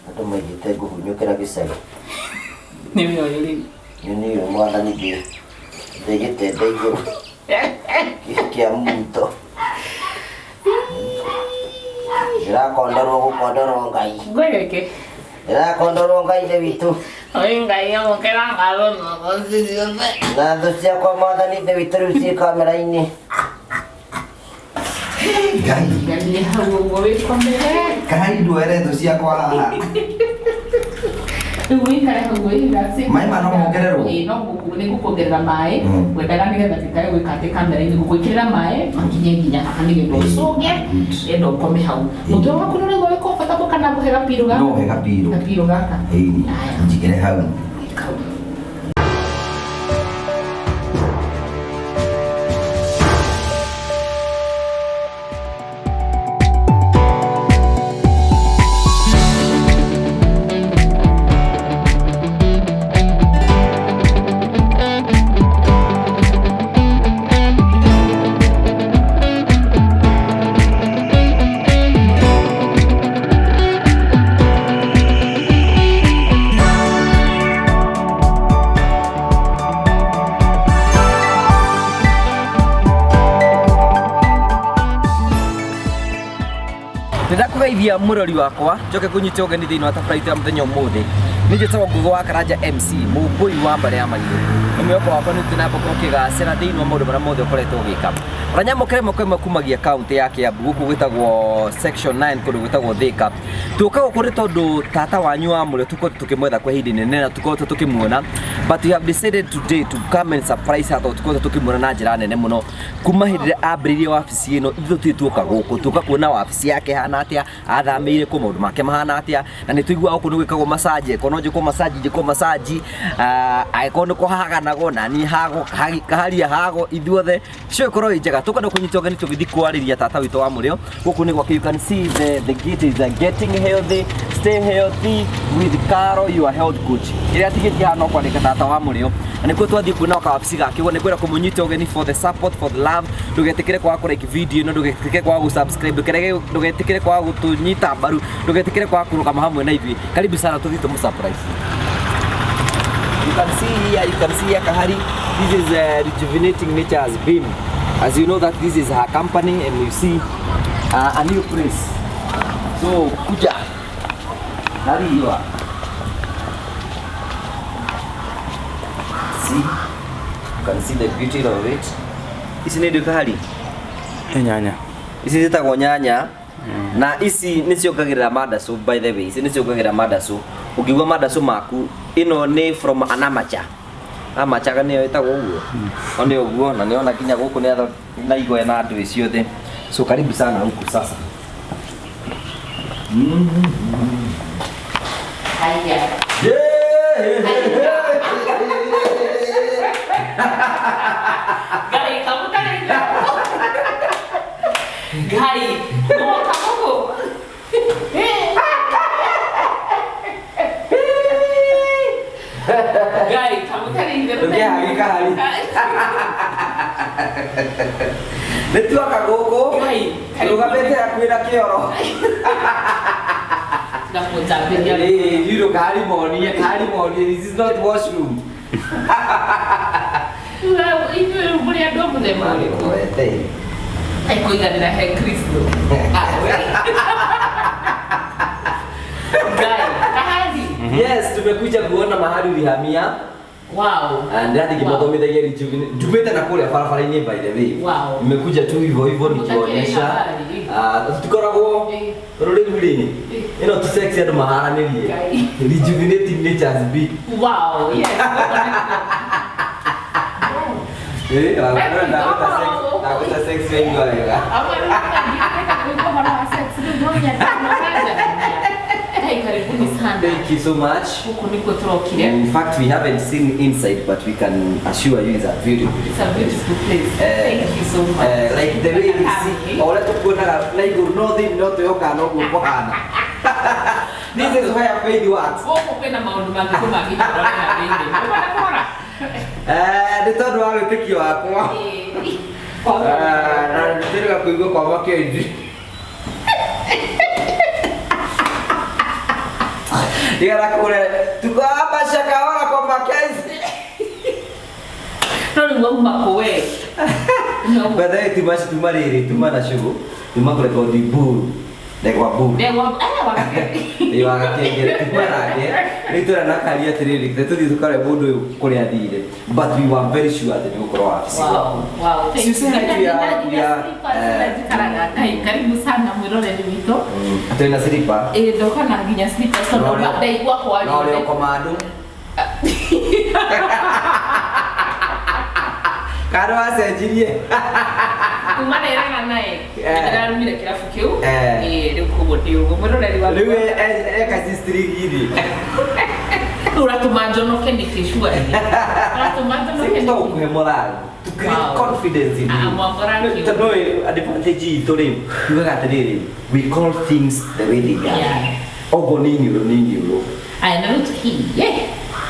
Andũ maigĩte ngũhunyũkĩra gĩcagi. Nĩ we ũyũ rĩu. Nĩ niĩ ũyũ mwathani ndĩ gĩtende igũrũ kĩa muto. Ndĩrakonderwo gũkonderwo Ngai. Ngwĩreke. Ndĩrakonderwo Ngai ithe witũ. Oi Ngai amũkĩra ngatho na ũgoci ciothe. Na thũ ciakwa mwathani ithe witũ rĩu ciĩ kamera-inĩ. Ngai. Ngai nĩ hau ũguo wĩkomere. Kahari nduere thũ ciakwa haha. Rĩu wĩikare hau wĩrelax. Maĩ ma no mongererwo? Ĩĩ no nĩ ngũkuongerera maĩ. Ngwendaga nĩgetha ndikae gwĩka atĩ kamera-inĩ ngũgwĩkĩrĩra maĩ makinye nginya haha nĩgetha ũcũnge enda ũkome hau. Mũtwe waku nĩ ũraigua wĩ comfortable kana ngũhe gapirũ gaka? No he gapirũ. Gapirũ gaka. Ĩĩ, njigĩre hau. Kau. Ndĩrakũgeithia mũrori wakwa njoke kũnyita ũgeni thĩinĩ wa tabarĩra itũ ya mũthenya ũmũthĩ. Niĩ njĩtagwo Ngũgĩ wa Karanja MC, mũmbũi wa mbarĩ ya Marirũ. Na mwĩhoko wakwa nĩ ũthiĩ na mbere ũkĩgacĩra thĩinĩ wa maũndũ marĩa mothe ũkoretwo ũgĩka. Ũranyamũkĩra ĩmwe kwa ĩmwe kumagia kaũntĩ ya Kĩambu gũkũ gwĩtagwo section 9 kũndũ gwĩtagwo Thĩka. Tuoka gũkũ nĩ tondũ tata wanyu wa mũrĩo tũkoretwo tũkĩmwetha kwa ihinda inene na tũkoretwo tũkĩmuona, but we have decided today to come and surprise her tondũ tũkoretwo tũkĩmuona na njĩra nene mũno kuma hĩndĩ ĩrĩa ambĩrĩirie wabici ĩno. Ithuĩ tũtirĩ tuoka gũkũ, tuoka kuona wabici yake ĩhana atĩa, athamĩire kũ, maũndũ make mahana atĩa, na nĩ tũiguaga gũkũ nĩ gwĩkagwo massage, angĩkorwo no njĩkwo massage njĩkwo massage, angĩkorwo nĩ kũhaganagwo na niĩ hagwo, kaharia hagwo, ithuothe show ĩkorwo ĩ njega. Tũkwenda kũnyita ũgeni tũgĩthiĩ kwarĩria tata witũ wa mũrĩo gũkũ nĩ gwake. You can see the gate is getting healthy, stay healthy with Caro your health coach. Ĩrĩa atigĩtie haha no kwandĩka tata wa mũrĩo, na nĩkuo twathiĩ kuona kawabici gake. Ũguo nĩ kwenda kũmũnyita ũgeni for the support, for the love. Ndũgetĩkĩre kwaga kũ like video ĩno, ndũgetĩkĩre kwaga gũ subscribe, ndũgetĩkĩre kwaga gũtũnyita mbaru, ndũgetĩkĩre kwaga kũrũgama hamwe na ithuĩ. Karibu sana, tũthiĩ tũmũ surprise. You can see here, you can see here Kahari. This is Rejuvenating Nature's Beam. As you know that this is her company, and you see a new place. So kuja. Hari you are. See, you can see the beauty of it. Ici nĩ indo Kahari? Nĩ nyanya. Ici ciĩtagwo nyanya. Na ici nĩ ciongagĩrĩra mandacu, by the way, ici nĩ ciongagĩrĩra mandacu. Ũngĩigua mandacu maku, ĩno nĩ from an amateur. Amateur nĩyo ĩtagwo ũguo. O nĩ ũguo, na nĩona nginya gũkũ nĩ na igwe na ndwĩ ciothe. So karibu sana huku sasa. Haya. Ngai kamũtarĩ. Ngai, nĩwoka gũkũ? Ngai, kamũtarĩ itherũ. Ndũngĩhagĩka Kahari. Nĩ tuoka gũkũ. Ngai, karibu. Rũgamĩte hakuhĩ na kĩoro. Ndakũnjambĩria. Ĩĩ, you know, Kahari monie, Kahari monie, this is not washroom. Ithuĩ mũrĩ andũ a mũthemba ũrĩkũ? Ekũiganĩra he Kristo. Ah, we. Ngai, Kahari. Yes, tumekuja kuona mahali ulihamia. Wow. Ndĩrathiĩ ngĩmathomithagia rejuvenate. Njumĩte na kũrĩa barabara-inĩ, by the way. Wow. Nimekuja tu hivyo hivyo nikionyesha. Habari. Ah, tutikoragwo tondũ rĩu rĩ ĩno ti sexy andũ maharanĩrie. Ngai. Rejuvenating nature's big. Wow, yes. Eh, ndagwĩta sex, ndagwĩta sex waigua wega. Hey, karibuni sana. Thank you so much. Huku niko turokire. In fact, we haven't seen inside, but we can assure you it's a very beautiful It's a beautiful place. Eh, Thank you so much. Like the way we see, o ũrĩa tũkuonaga na igũrũ no thĩinĩ no twĩhokaga noguo kũhana. This is where faith works. Gũkũ kwĩna maũndũ mangĩ tũmangĩrorera thĩinĩ. Ũkwenda kũrora? Nĩ tondũ wa wĩtĩkio wakwa. Na nĩndĩrĩga kũigua kwa Makenzi. Ndigara kule tuko hapa Shakahola kwa Mackenzie. No rĩu wauma kũ we? By the way, tuma tuma rĩrĩ tuma na cũgũ tuma kũrekodi Mburu ndegwa Mburu. Ndegwa eh Ĩ wagakengere tuma nake rĩu tũranakaria atĩrĩrĩ reke tũthiĩ tũkare mũndũ ũyũ kũrĩa athire, but we were very sure atĩ nĩ gũkorwo wabici. Wow, wow. Thank You say hi to Njikaraga Ngai, karibu sana mwĩroreri witũ. Atĩ wĩna slipper? Ĩ ndoka na nginya slippers tondũ No ũrĩa- ndaigua no ũrĩa kwariũre. ũkomando kana wacenjirie. Kuma nderaga naye ndĩrarumire kĩrabu kĩu. Eh. Ĩ rĩu koguo ndĩ ũguo mwĩroreri wa Rĩu eka cistiringi-rĩ. Rĩu ũratũma njonoke nĩkĩ surely? Ũratũma njonoke Sasa nĩkĩ? ukuhe morale to create Wow. confidence in Ah, you. mwambora kĩu. Tondũ ĩ advantage itũ rĩ tugaga atĩrĩrĩ, we call things the way they are. Yeah. Oguo nĩ iniũrũ nĩ iniũrũ. Aya na rĩu tũkirie.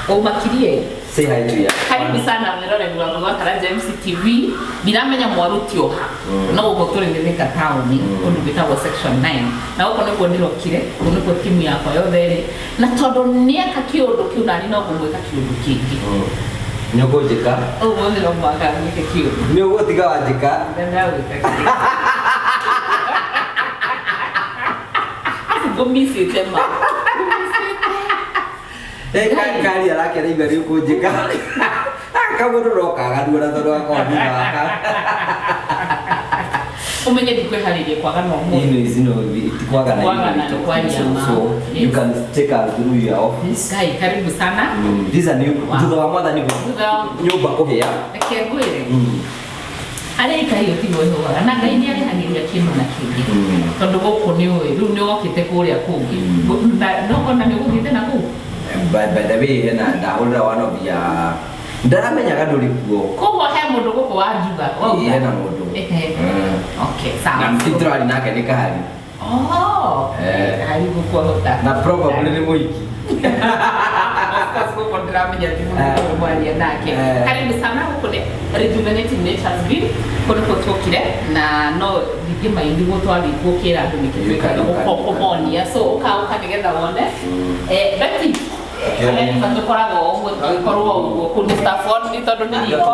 Ũmakirie. Say hi to ya. Karibu sana mwĩroreri wa Mũgwa Karanja MCTV. Ndiramenya mwarutio ha no gũkũ tũrĩ nĩ Thika taũni kũndũ gwĩtagwo section 9 na gũkũ nĩkuo ndĩrokire, gũkũ nĩkuo timu yakwa yothe ĩrĩ, na tondũ nĩeka kĩũndũ kĩu nani no ngũmwĩka kĩũndũ kĩngĩ. Nĩ ũkũnjĩka. Ũguo nĩ no mũhaka ngwĩke kĩũndũ. Nĩ ũgũtiga wanjĩka. Ndagwĩka kĩũndũ. Afu ngũmicĩte ma. Ngũmicĩte. Kari arakena igua nĩ ũkũnjĩka. Kamũndũ no kaganua na tondũ akorwo thutha wa Ũmenye ndikwĩharĩria kwagana ũmũthĩ. Ino ici no tikwagana. Kwagana nĩ kwaria ma. So you Yes. can take us through your office. Ngai, karibu sana. These are new. Wow. Thutha wa mwathani Thutha wa- nyũmba kũhĩa. Reke ngwĩre arĩa ikahiũ tiguo ĩhũaga na Ngai nĩ arĩhagĩria kĩndũ na kĩngĩ tondũ gũkũ nĩ ũĩ rĩu nĩ wokĩte kũrĩa kũngĩ. No ona nĩ ũgũthiĩte na kũu. By the way, hena ndahũrĩra one of ya ndaramenyaga ndũrĩ kuo. Koguo he mũndũ gũkũ wanjuga wauga. Ĩ, hena mũndũ. Ehe. Okay, sawa. Na tũrari nake nĩ kahari. Oh, Eh. kahari gũkũ ahota. Na probably nĩ mũiki. Of course gũkũ ndĩramenya atĩ mũndũ ũyũ mwaria nake. Eh. Karibu sana gũkũ nĩ Rejuvenating Nature's Green kũu nĩkuo tuokire na no ndingĩmaindi guo twathiĩ gũkĩra andũ nĩkĩ twĩkaga kũmonia, so ũka ũka nĩgetha wone. Eh, Betty, arĩa nyũmba tũkoragwo ũguo tũgĩkorwo ũguo kũu nĩ staff ward nĩ tondũ nĩ riko.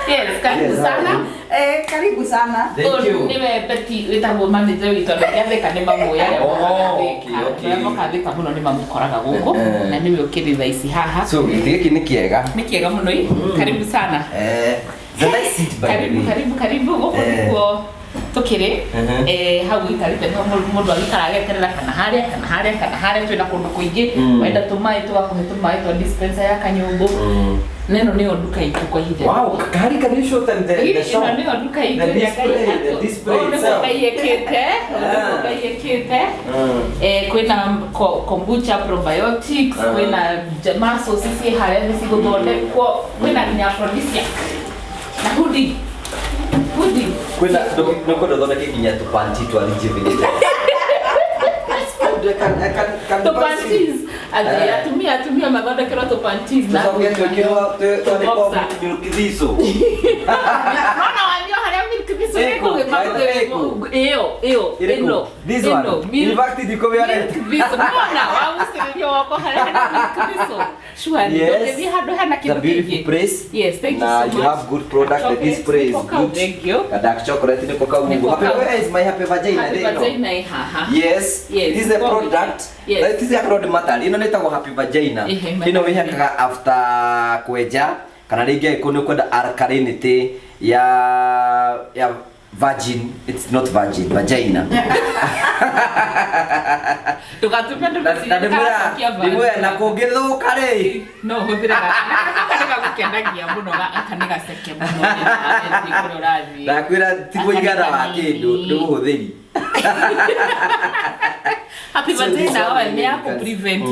Yes, karibu Yes, sana. Eh, karibu sana. Thank Ũyũ you. nĩwe Betty wĩtagwo manager witũ andũ arĩa Thika nĩ mamũĩ arĩa Oh, mokaga okay, Thika. okay. Arĩa mokaga Thika mũno nĩ mamũkoraga gũkũ Eh. na nĩwe ũkĩrĩ thaa ici haha. So gĩtĩ gĩkĩ nĩ kĩega. Nĩ kĩega mũno ĩ. Karibu sana. Eh, the nice seat by the Karibu way. karibu karibu gũkũ Eh. nĩkuo tũkĩrĩ. Mhm. Eh, hau ũikarĩte nĩho mũndũ agĩikara ageterera kana harĩa kana harĩa kana harĩa twĩna kũndũ kũingĩ. Wenda tũmaĩ tũgakũhe tũmaĩ twa dispenser ya kanyũngũ. Na ĩno nĩyo nduka itũ kwa ihinda. Wow, Kahari, can you show them the shop? Ĩno nĩyo nduka itũ The ĩrĩa display, Ngai the display ũũ nĩguo itself. Ngai ekĩte, ũũ nĩguo Ah. Ngai ekĩte. Eh, kwĩna kombucha probiotics, Ah. kwĩna muscles ici harĩa nĩ cigũthondekwo, kwĩna nginya aphrodisiac na hoodie. Hoodie. Kwĩna nĩ kwenda ũthondeke nginya tũpanti twa rejuvenated. Tũpanties. Atĩ Eh. atumia atumia mathondekerwo tũpanties na Tũcoke twĩkĩrwo twandĩkwo Boxer. milk thistle. Nona wanio harĩa milk thistle Ĩkũ, ĩkũ ĩkũ. ĩyo ĩyo Ĩrĩkũ? ĩno This one. ĩno In fact, ndikũmĩona. milk thistle nona wagucĩrĩrio woko harĩa hena milk thistle surely Yes. ndũngĩthiĩ handũ hena It's a kĩndũ beautiful kĩngĩ. place. Yes, thank you Na so you much. have good product. The Chocolate, display is nĩko kau, good. thank you. Na dark chocolate nĩko kau Nĩko ũguo. Happy, kau. where is my happy vagina? Happy There, no? vagina ĩ haha. Yes. Yes. This is a product. Yes. This is a product matter. Ĩno nĩtagwo happy vagina. Ehe, Ĩno wĩhakaga after kwenja kana rĩngĩ angĩkorwo nĩ ũkwenda alkalinity ya virgin, it's not virgin, vagina. Ndũgatume andũ Na mecirie ndĩmwĩra ndũkaracokia ndĩmwĩra na virgin. kũngĩthũka rĩ No ũhũthĩre gaka nĩgagũkenagia mũno gaka nĩ gaceke mũno nĩ kũrĩa ũrathiĩ. Ndakwĩra ti mũigana wa kĩndũ nĩ mũhũthĩri. Happy So this vagina one oil nĩ ya you can- kũ prevent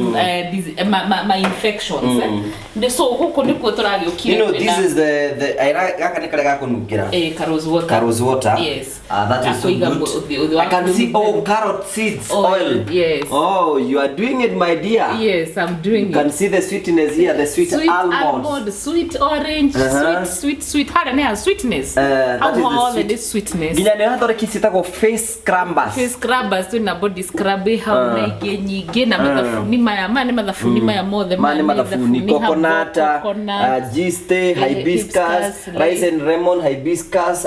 ma infections, eh. So gũkũ nĩkuo tũragĩũkire. You know, this is the gaka nĩ karĩa gakũnungĩra. Eh, ka rose water. Ka rose water. Yes. Ah, that is so Gakuiga good. ũthiũ I can waku see, nĩ oh, mũtheru. carrot seeds Oil, oil. yes. Oh, you are doing it, my dear. Yes, I'm doing You can it. see the sweetness here, the sweet, Sweet almonds. almond, sweet orange, sweet, sweet, sweet. Harĩa nĩ ha sweetness. That Hau is the hothe sweet- nĩ sweetness. Nginya nĩ hathondeki ciĩtagwo face scrubbers. Face scrubbers, twĩna body scrub ĩ hau na ingĩ nyingĩ, na mathabuni maya. Maya nĩ mathabuni maya mothe. Maya nĩ mathabuni, hau, coconut, coconut, gist, hibiscus, hibiscus, rice and lemon, hibiscus,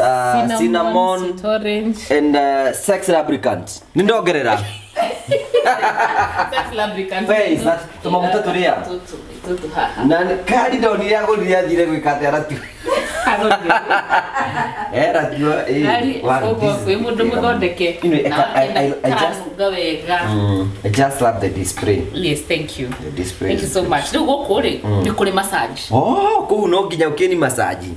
cinnamon, sweet orange, and sex lubricant. Nĩ ndongerera. Sex lubricant. Where is that? Tũmaguta tũrĩa? Tũtũ, tũtũ haha. Na kari ndonire agũrire athire gwĩka atĩa aratua. Eh, ratua, eh, Ari, wow, ũguo this is kwĩ mũndũ mũthondeke. You know, Na I just karanunga wega. I just love the display. Yes, thank you. The display. Thank you is so good. much. Rĩu gũkũ rĩ, nĩ kũrĩ massage. Oh, kũu no nginya ũkĩni massage.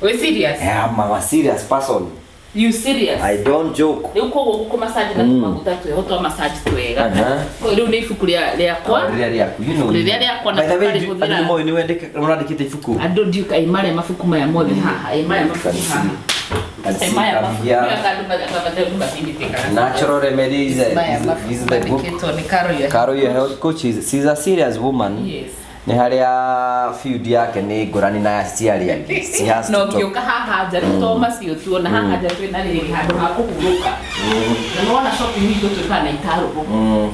We serious? I'm a serious person. You serious? I don't joke. Rĩu koguo gũkũ massage na tũmaguta twĩho twa massage twega. Rĩu nĩ ibuku rĩakwa. Rĩrĩa rĩaku, you know. Rĩrĩa rĩakwa na By the way, tũkarĩhũthĩra. andũ nĩ moĩ nĩ wandĩkĩte ibuku. Andũ ndiũka ĩ marĩa mabuku maya mothe haha, ĩ maya mabuku haha. Can Ĩ see maya from mabuku here. nĩoga andũ mathimĩtĩkaga. Natural remedies. Maya This is mabuku the book. mandĩkĩtwo nĩ Carol your Carol, your health coach, is she's a serious woman. Yes. Nĩ harĩa field yake nĩ ngũrani na ya ciarĩa angĩ. She has Na to talk. ũngĩũka haha nja rĩu to macio tuona haha nja twĩna rĩrĩ handũ ha kũhurũka, na nĩwona shopping itũ twĩkaga na itarũrũ.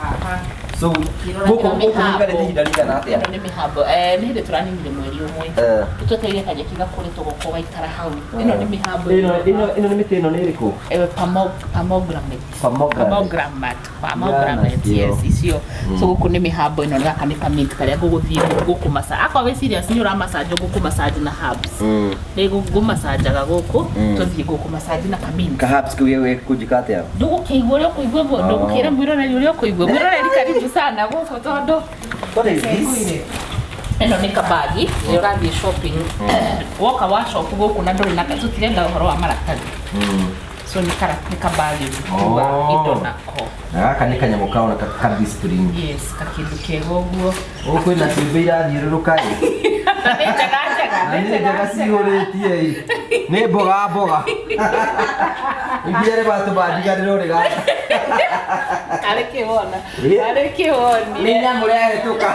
Haha. So, Ũkĩrora gũkũ kĩra gũkũ mĩhambo. mũikarĩte ihinda rĩigana atĩa? Ĩno nĩ mĩhambo. Nĩ hĩndĩ tũraninire mweri ũmwe. Twetereire kanyeki gakũre tũgoka ũgaikara hau. Ĩno nĩ mĩhambo. Ĩno nĩ mĩtĩ ĩno nĩ ĩrĩkũ? Pomegranate. Pomegranate. Pomegranate. Pomegranate, Yeah, yes, icio. So gũkũ nĩ mĩhambo ĩno, gaka nĩ kamint karĩa ngũgũthiĩ gũkũ massage. Akorwo wĩ serious nĩ ũra massage, gũkũ massage na herbs. Nĩ ngũmasanjaga gũkũ, tũthiĩ gũkũ massage na kamint. Perhaps kĩu gĩkũnjĩka atĩa? Ndũgũkĩigua ũrĩa ũkũigua, ndũgũkĩra mwĩroreri ũrĩa ũkũigua. Mwĩroreri, karibu sana gũkũ tondũ What is this? Ĩno nĩ kabagi ĩrĩa ũrathiĩ shopping, woka wa shop gũkũ na ndũrĩ na, tũtirenda ũhoro wa maratathi, so nĩ kabagi ũngĩkua indo nako. Na gaka nĩ kanyamũ karoneka ka discipline. Yes, kakĩndũ kega ũguo. Gũkũ kwĩna ciũmbe irathiũrũrũka ĩ. Nĩ njega njega. Na nĩ njega cihũrĩtie ĩ. Nĩ mboga mboga. Nginya nĩ matũmandiganĩrwo nĩ gaka. Arĩ kĩwona. Ĩ. Arĩ kĩwoni. Nĩ nyamũ rĩahĩtũka.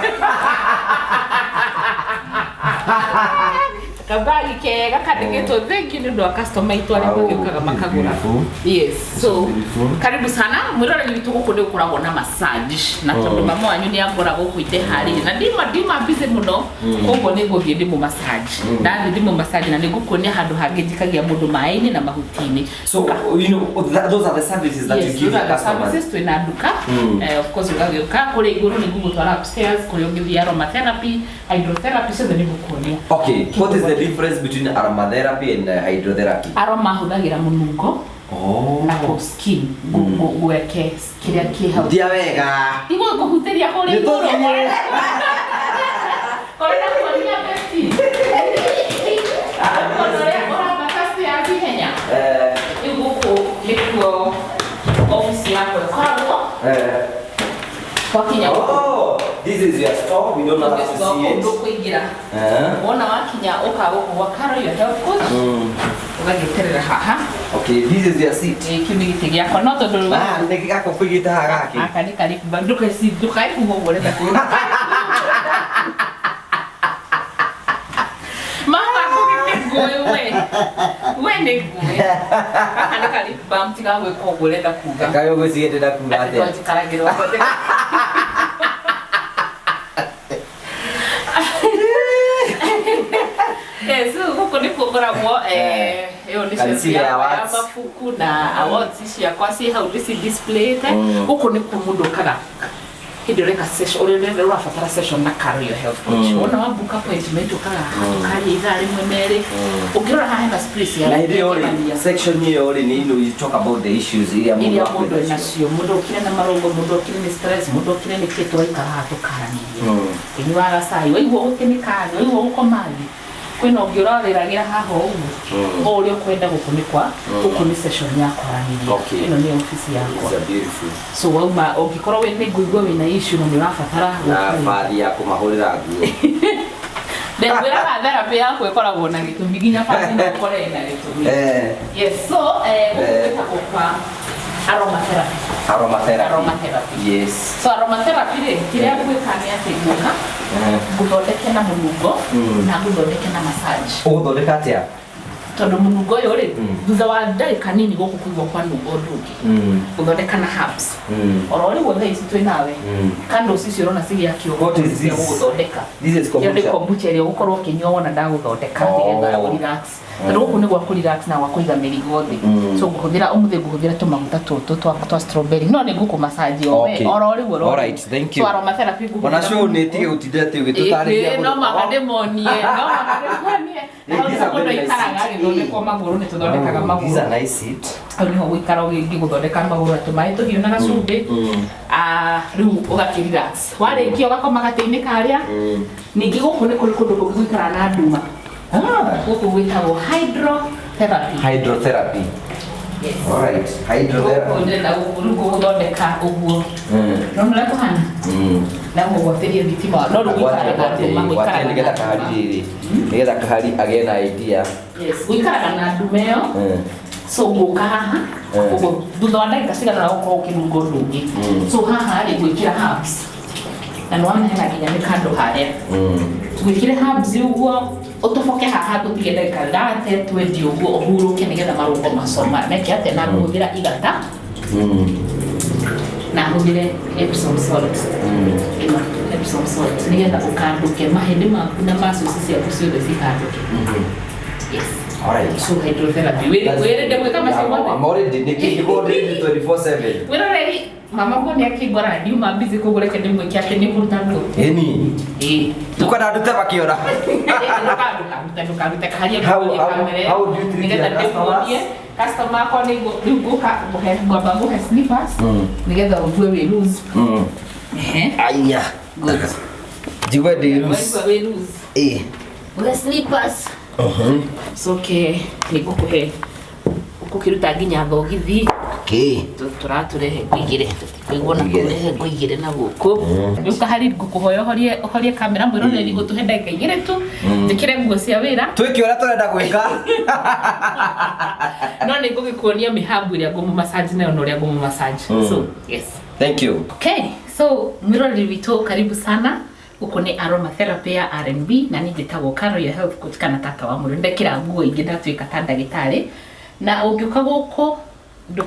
Kabagi kega kandĩkĩtwo thank you nĩ ũndũ wa customer aitũ arĩa Wow, magĩũkaga makagũra. beautiful. Yes, so Beautiful. karibu sana mwĩroreri witũ. Gũkũ nĩ gũkoragwo na massage, na tondũ mama wanyu nĩ angora gũkũ indeharĩirie na ndima busy mũno, koguo nĩ ngũthiĩ ndĩmũ massage. Ndathiĩ ndĩmũ massage na nĩ ngũkuonia handũ hangĩ njikagia mũndũ maĩ-inĩ na mahuti-inĩ. So, you know, those are the services that Yes, you give those your are the customers. services. Twĩna nduka. Of course ũgagĩũka kũrĩa igũrũ nĩ ngũgũtwara upstairs kũrĩa ũngĩthiĩ aromatherapy, hydrotherapy, ciothe nĩ ngũkuonia. Okay, what is the difference between aromatherapy and hydrotherapy? Aroma hũthagĩra mũnungo Oh. na kũ skin gweke kĩrĩa kĩ hau. Ndia wega. Igũ ngũhutĩria kũrĩa Nĩ igũrũ. tũthiĩ. Kũrĩa kuonia beti. Ũkona ũrĩa ũrambata stairs ihenya. Rĩu gũkũ nĩkuo office yakwa ĩkoragwo. Twakinya gũkũ. Oh, this is your store. We don't have to see it. Ndũkũingĩra. Wona wakinya ũka gũkũ gwa Carol your health coach, ũgagĩterera haha. Okay, this is your seat. Ĩ, kĩu nĩ gĩtĩ gĩakwa, no tondũ rĩu Ah, nĩ gako kũigĩte haha gake. Aka nĩ karĩ ndũkae kuma ũguo ũrenda kuga. Mama ngũgĩ nĩ ngũĩ, we nĩ ngũĩ. Gaka nĩ karĩ bam, tiga gwĩka ũguo ũrenda kuga. Kayo gwĩciria ndĩrenda kuga Atĩ atĩa? twanjikaragĩra ũguo. Yes, rĩu gũkũ nĩkuo ngoragwo. Ĩyo nĩ Can shelf see the yakwa ya awards. mabuku na awards ciakwa ciĩ hau ndĩci displayĩte. Gũkũ nĩkuo mũndũ ũkaga hĩndĩ ũreka session, ũrĩa ũrabatara session na Carol your health coach. Wona wa book appointment, ũkaga tũkaria ithaa rĩmwe merĩ. Ũngĩrora haha hena space ya Na hĩndĩ ĩyo rĩ, gwĩkenia. section ĩyo rĩ, nĩ you talk about the issues iria mũndũ Iria akwenda mũndũ nacio. enacio, mũndũ okire na marũngo, mũndũ okire nĩ stress, mũndũ okire nĩ kĩ, tũgaikara haha tũkaranĩria. Ũnyuaga cai, waigua gũtĩnĩka thĩ, waigua gũkoma thĩ. Kwĩna ũngĩ ũrarĩragĩra haha ũguo, o ũrĩa ũkwenda. Gũkũ nĩ kwa gũkũ nĩ session ya kwaranĩria. Ĩno nĩ ofici yakwa. It's a beautiful. So wauma, ũngĩkorwo wĩ nĩ ngũigua wĩna issue na nĩ ũrabatara Na gũka. bathi ya kũmahũrĩra nguo. Ndĩraga therapy yakwa ĩkoragwo na gĩtũmi, nginya bathi no ũkore ĩna gĩtũmi. Yes, so gũkũ gwĩtagwo kwa aromatherapy. Aromatherapy. Aromatherapy. Yes. So aromatherapy rĩ, kĩrĩa ngwĩka nĩ atĩ nguoka ngũthondeke na mũnungo na ngũthondeke na massage. Ũgũthondeka atĩa? Tondũ mũnungo ũyũ rĩ, thutha wa ndagĩka nini gũkũ kũigua kwa nungo ũndũ ũngĩ. Gũthondeka na herbs. Oro rĩu thaa ici twĩ nawe, candles icio ũrona cigĩakio What is cia this? gũgũthondeka. This is Ĩyo nĩ kombucha. kombucha ĩrĩa ũgũkorwo ũkĩnyua wona ndagũthondeka, nĩgetha ũ relax, tondũ gũkũ nĩ gwa kũ relax na gwa kũiga mĩrigo thĩ. So ngũhũthĩra ũmũthĩ, ngũhũthĩra tũmaguta tũtũ twa strawberry, no nĩ ngũkũ massage o we. Oro rĩu, oro rĩu. Alright, thank you. So aromatherapy ngũhũthĩra Ona show nĩ tige gũtinda atĩ ũgĩtũtarĩria. Ĩĩ, no mũhaka ndĩmonie, no mũhaka ndĩmonie. Na hau These are nĩho mũndũ very nice aikaraga seats. agĩthondekwo magũrũ, nĩ tũthondekaga These magũrũ. are nice seat. Hau nĩho gũikara ngĩgũthondeka magũrũ na tũmaĩ tũhiũ na gacumbĩ. Ah, rĩu ũgakĩ relax, warĩkia ũgakoma gatĩ-inĩ karĩa. Ningĩ gũkũ nĩ kũrĩ kũndũ kũngĩ gũikara na nduma. Gũkũ gwĩtagwo hydrotherapy. Hydrotherapy. Yes. Alright, Gũkũ hydrotherapy. ndĩrenda gũkũ rĩu ngũgũthondeka ũguo. Nona ũrĩa kũhana na gũgwatĩria thitima, no rĩu gũikaraga na nduma, Gwatia gũikaraga nĩgetha na kahari nduma. rĩrĩ. Nĩgetha kahari agĩe na idea. Yes, gũikaraga na nduma ĩyo. So ngũka haha ũguo, thutha wa ndagĩka cigana ũna gũkorwo ũkĩnunga ũndũ ũngĩ. So haha rĩ, ngwĩkĩra herbs, na nĩ wona hena nginya mĩkando harĩa. Gwĩkĩre herbs ũguo, ũtoboke haha, ngũtige ndagĩka 30, 20 ũguo, ũhurũke nĩgetha marũngo macoma meke atĩa. Na ngũhũthĩra igata na hũthĩre Epsom salt. Ĩno Epsom salt nĩgetha ũkandũke mahĩndĩ maku na muscles ciaku ciothe cikandũke. Yes. Alright. So hydrotherapy wĩrĩ gwĩka macio mothe. I'm already nĩkĩ ndĩ 24/7. Wĩroreri mama ko nĩ akĩngora ndiuma busy, koguo reke ndĩmwĩke atĩ nĩ kũruta nguo. Ĩni. Ĩĩ. Ndũkwenda ndute makĩora. Ndũkarute, ndũkarute kaharia. How do you treat Nĩgetha your customers? ndĩmuonie customer akwa nĩ rĩu ngũka ngũhe, ngwamba ngũhe slippers nĩgetha ũgue wĩ loose. Ehe. Aya. Good. Njigue ndĩ loose. Waigua wĩ loose. Eh. Ngũhe slippers. Coke nĩ ngũkũhe ũkũkĩruta nginya thogithi. Okay. Tũratũrehe ngũigĩre, tũtikuigwo na kũrehe ngũigĩre na gũkũ. Rĩu kahari ngũkũhoya ũhorie, ũhorie kamera. Mwĩroreri, gũtũhe ndagĩka 2 tu njĩkĩre nguo cia wĩra. Twĩke ũrĩa tũrenda gwĩka. No nĩ ngũgĩkuonia mĩhambu ĩrĩa ngũmũ massage nayo na ũrĩa ngũmũ massage. So yes. Thank you. Okay, so mwĩroreri witũ, karibu sana. Gũkũ nĩ aromatherapy ya R&B, na niĩ njĩtagwo Caro, ya health coach kana tata wa mũrũ. Ndekĩra nguo ingĩ, ndatuĩka ta ndagĩtarĩ. Na ũngĩũka gũkũ,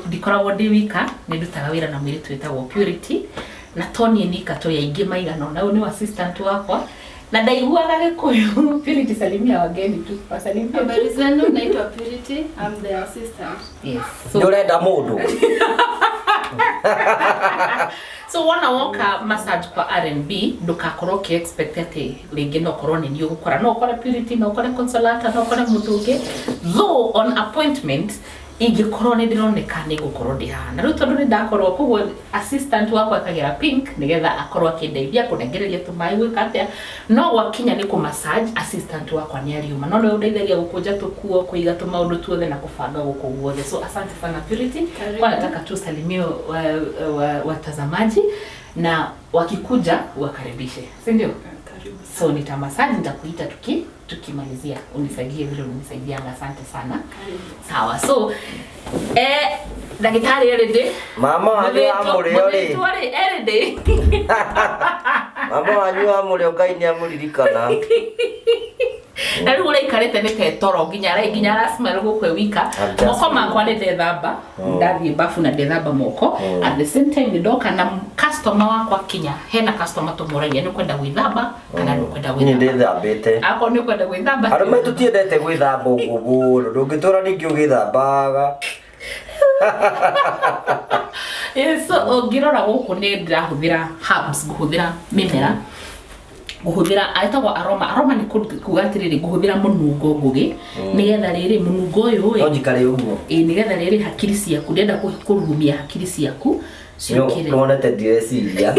ndikoragwo ndĩ wika, nĩ ndutaga wĩra na mũirĩtu wĩtagwo Purity, na to niĩ nika, tũrĩ aingĩ maigana ũna. Ũyũ nĩ assistant wakwa na ndaiguaga Gĩkũyũ. Purity, salimia wageni tu, wasalimia tu. Habari zenu, naitwa Purity. I'm the assistant. Yes. So, Nĩ ũrenda mũndũ. So wona woka massage kwa R&B, ndukakorwo ũkĩ expect atĩ rĩngĩ no ũkorwo nĩ niĩ ũgũkora, no ũkore Purity, no ũkore Consolata, no ũkore mũndũ ũngĩ. Though on appointment ingĩkorwo nĩ ndĩroneka nĩ ngũkorwo ndĩ haha. Na rĩu tondũ nĩ ndakorwo koguo, assistant wakwa ekagĩra pink nĩgetha akorwo akĩndeithia kũnengereria tũmaĩ, gwĩka atĩa. No gwakinya nĩ kũ massage, assistant wakwa nĩ ariuma, no nĩwe ũndeithagia gũkũnja tũkuo, kũiga tũmaũndũ tuothe na kũbanga gũkũ guothe. So asante sana, Purity. Karibu. Kwa nataka tu salimie watazamaji na wakikuja wakaribishe, si ndio? Karibu. So nitamasaji, nitakuita tukimalizia unisaidie vile unanisaidianga. Asante sana. Karibu. Sawa. So ndagĩtarĩ erĩndĩ. Mama wanyu wa mũrĩo rĩ. Mũthĩtwo rĩ erĩndĩ. Mama wanyu wa mũrĩo, Ngai nĩ amũririkana. Na rĩu ũraikarĩte nĩ tetoro nginya aracimara gũkũ e wika. I'm just Moko makwa nĩ ndethamba, ndathiĩ bafu na ndethamba moko. At the same time nĩ ndoka na customer wakwa kinya, hena customer tũmũragia nĩ ũkwenda gwĩthamba kana ndũkwenda Niĩ gwĩthamba. ndĩthambĩte. Akorwo nĩ ũkwenda gwĩthamba. Arũme tũtiendete gwĩthamba ũguo mũno, ndũngĩtũra ningĩ ũgĩthambaga. Yes, so ũngĩrora gũkũ nĩ ndĩrahũthĩra herbs, ngũhũthĩra mĩmera, ngũhũthĩra etagwo aroma. Aroma nĩ kuga atĩrĩrĩ, ngũhũthĩra mũnungo ngũgĩ nĩgetha rĩrĩ mũnungo ũyũ No ĩ njikare ũguo. Ĩ, nĩgetha rĩrĩ hakiri ciaku, ndĩrenda kũrurumia hakiri ciaku ciũkĩre. Nĩwonete ndireciria.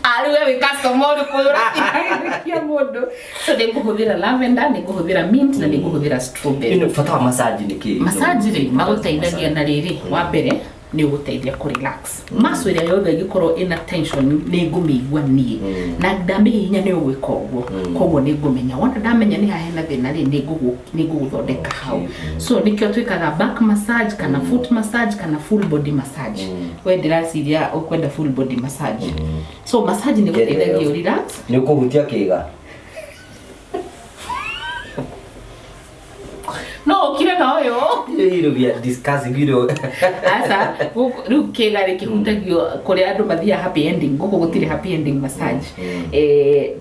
Ah, rĩu we wĩ customer. macio moru kũrakia mũndũ. So nĩ ngũhũthĩra lavender, nĩ ngũhũthĩra mint na nĩ ngũhũthĩra strawberry. Ĩno bata wa massage nĩ kĩ? Massage rĩ magũteithagia na rĩrĩ, wa mbere nĩ ũgũteithia kũ relax muscle ĩrĩa yothe ĩngĩkorwo ĩna tension, nĩ ngũmĩigua niĩ na ndamĩhihinya nĩ ũgwĩka ũguo, koguo nĩ ngũmenya. Wona ndamenya nĩ haha hena thĩna rĩ, nĩ ngũgũthondeka hau. So nĩkĩo twĩkaga back massage kana foot massage kana full body massage. We ndĩraciria ũkwenda full body massage. So massage nĩ gũteithagia ũ relax. Nĩ ũkũhutia kĩga? No ũkire na ũyũ. Iro we are discussing iro. Aca, rĩu kĩga rĩ kĩhutagio kũrĩa andũ mathiaga happy ending. Gũkũ gũtirĩ happy ending massage.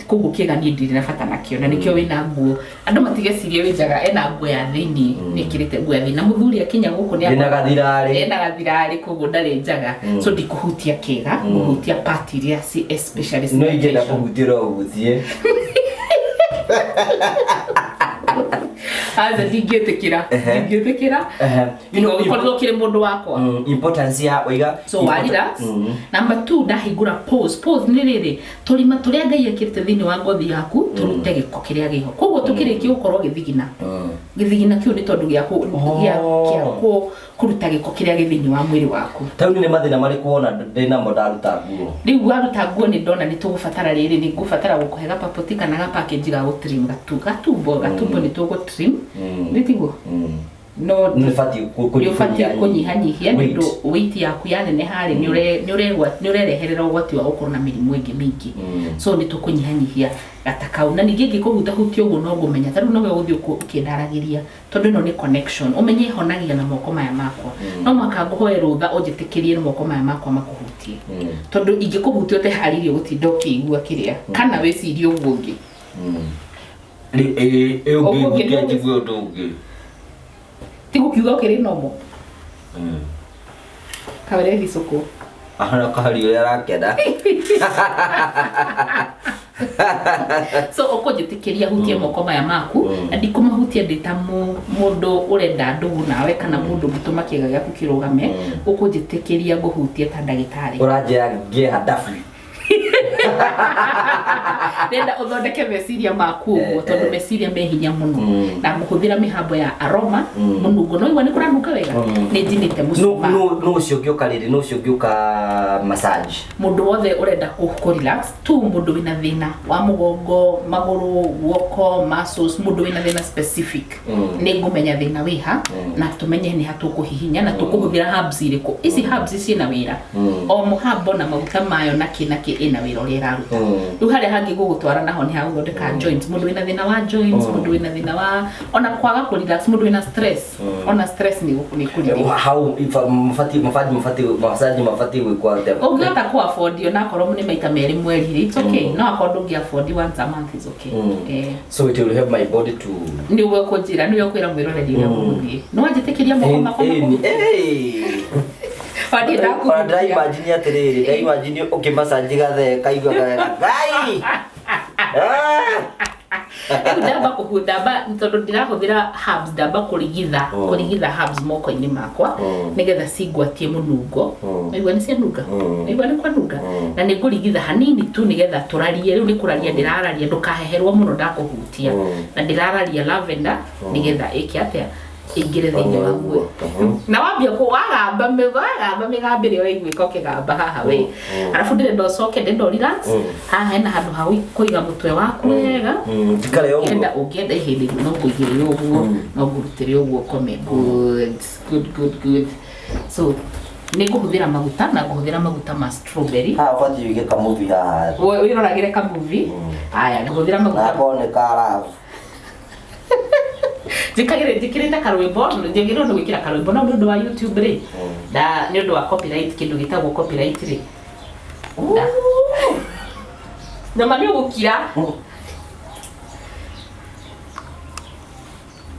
Koguo kĩga niĩ ndirĩ na bata nakĩo, na nĩkĩo wĩna nguo. Andũ matigecirie wĩ njaga, ena nguo ya thĩinĩ, nĩkĩrĩte nguo ya thĩinĩ, na mũthuri akinya gũkũ nĩ Ndĩna gathirarĩ. Ena gathirarĩ, koguo ndarĩ njaga. So ndikũhutia kĩga, ngũhutia part iria ci especially No ingĩenda tension. kũhutia no ũhutie. Aca, ndingĩtĩkĩra, ndingĩtĩkĩra. You know, Ũkorwo ũkĩrĩ mũndũ wakwa. Importance ya waiga. So wa relax. Number 2, ndahingũra pores. Pores nĩ rĩrĩ tũrima tũrĩa Ngai ekĩrĩte thĩinĩ wa ngothi yaku tũrute gĩko kĩrĩa gĩho, koguo tũkĩrĩkia gũkorwo gĩthigina, gĩthigina kĩu nĩ tondũ gĩa kũruta gĩko kĩrĩa gĩ thĩinĩ wa mwĩrĩ waku. Tauni nĩ mathĩna marĩkũ wona ndĩnamo ndaruta nguo? Rĩu waruta nguo nĩ ndona nĩ tũgũbatara rĩrĩ, nĩ ngũbatara gũkũhe gapapoti kana ga package ga gũtrim gatumbo gatumbo, nĩ tũgũtrim, nĩ tiguo? No. Nĩ batiĩ nĩ ũbatiĩ kũnyihanyihia nĩ weight. Ũndũ weight yaku yaneneha rĩ, nĩ ũrereherera ũgwati wa gũkorwo na mĩrimũ ĩngĩ mĩingĩ. So nĩ tũkũnyihanyihia gata kau, na ningĩ ingĩkũhutahutia ũguo no ngũmenya. Ta rĩu nowe ũgũthiĩ ũkĩndaragĩria, tondũ ĩno nĩ connection. Ũmenye honagia na moko maya makwa. No mũhaka ngũhoe rũtha ũnjĩtĩkĩrie na moko maya makwa makũhutie, tondũ ingĩkũhutia ũteharĩirie gũtinda ũkĩigua kĩrĩa kana wĩcirie ũguo ũngĩ. Ũguo ũngĩ Ũngĩhutia njigue ũndũ ũngĩ. Ti gũkiuga ũkĩrĩ nomo kawere gĩcũkũ. Ahana kahari ũrĩa arakena. So ũkũnjĩtĩkĩria hutie moko maya maku, na ndikũmahutia ndĩ ta mũndũ ũrenda ndũgũ nawe kana mũndũ ũngĩtũma kĩga gĩaku kĩrũgame. Ũkũnjĩtĩkĩria ngũhutie ta ndagĩtarĩ. Ũranjĩra ngĩe handabu. Ndĩrenda ũthondeke meciria maku ũguo, tondũ meciria me hinya mũno. Na ngũhũthĩra mĩhambo ya aroma, mũnungo. No igua nĩ kũranunga wega, nĩ njinĩte mũcuma. No ũcio ũngĩũka rĩrĩ, no ũcio ũngĩũka massage? Mũndũ wothe ũrenda kũ relax tu, mũndũ wĩna thĩna wa mũgongo, magũrũ, guoko, muscles, mũndũ wĩna thĩna specific, nĩ ngũmenya thĩna wĩha na tũmenye nĩ ha tũkũhihinya na tũkũhũthĩra herbs irĩkũ. Ici herbs ciĩna wĩra, o mũhambo na maguta mayo na kĩ na kĩ ĩna wĩra ũrĩa ĩraruta. Rĩu harĩa hangĩ gũgũtwara naho nĩ hagũthondeka joints, mũndũ wĩna thĩna wa joints, mũndũ wĩna thĩna wa ona kwaga kũ relax, mũndũ wĩna stress, ona stress nĩ kũrigĩrĩria. Hau mabatiĩ massage mabatiĩ gwĩkwo atĩa? Ũngĩhota kũ afford, ona akorwo nĩ maita merĩ mweri rĩ, it's okay. No akorwo ndũngĩ afford, once a month is okay. So it will help my body to Nĩ ũguo kũnjĩra, nĩwe ũkwĩra mwĩroreri ũrĩa gũgũthiĩ. No wanjĩtĩkĩria moko makwa Wandĩ Ona ndakũhutia. ndĩraimagine atĩrĩrĩ, ndĩraimagine ũkĩmassage gathee kaigua kawega. Ngai! Ah! Rĩu ndamba ndamba tondũ ndĩrahũthĩra herbs, ndamba kũrigitha kũrigitha herbs moko-inĩ makwa nĩgetha cingwatie mũnungo. Waigua nĩ cianunga? Waigua nĩ kwanunga? Na nĩ ngũrigitha hanini tu nĩgetha tũrarie. Rĩu nĩ kũraria ndĩrararia, ndũkaheherwo mũno ndakũhutia. Na ndĩrararia lavender nĩgetha ĩke atĩa? Ĩingĩre thĩinĩ wa nguo. Na wambia kũ wagamba wagamba mĩgambĩre ũraiguĩka ũkĩgamba haha we. Arabu ndĩrenda ũcoke, ndĩrenda relax. Haha hena handũ ha kũiga mũtwe waku wega. Njikare ũguo. Ũngĩenda, ũngĩenda ihĩndĩ no ngũigĩrĩre ũguo, no ngũrutĩre ũguo ũkome. Good, good, good, good. So nĩ ngũhũthĩra maguta, na ngũhũthĩra maguta ma strawberry. Haha ũbatiĩ ũige kamuvi haha. Wĩroragĩre kamuvi. Aya, ngũhũthĩra maguta. Nakorwo nĩ ka love. Njĩkagĩre, njĩkĩrĩte karwĩmbo, njagĩrĩirwo nĩ gwĩkĩra karwĩmbo, no nĩ ũndũ wa YouTube rĩ, na nĩ ũndũ wa copyright, kĩndũ gĩtagwo copyright rĩ, nyama nĩ ũgũkira.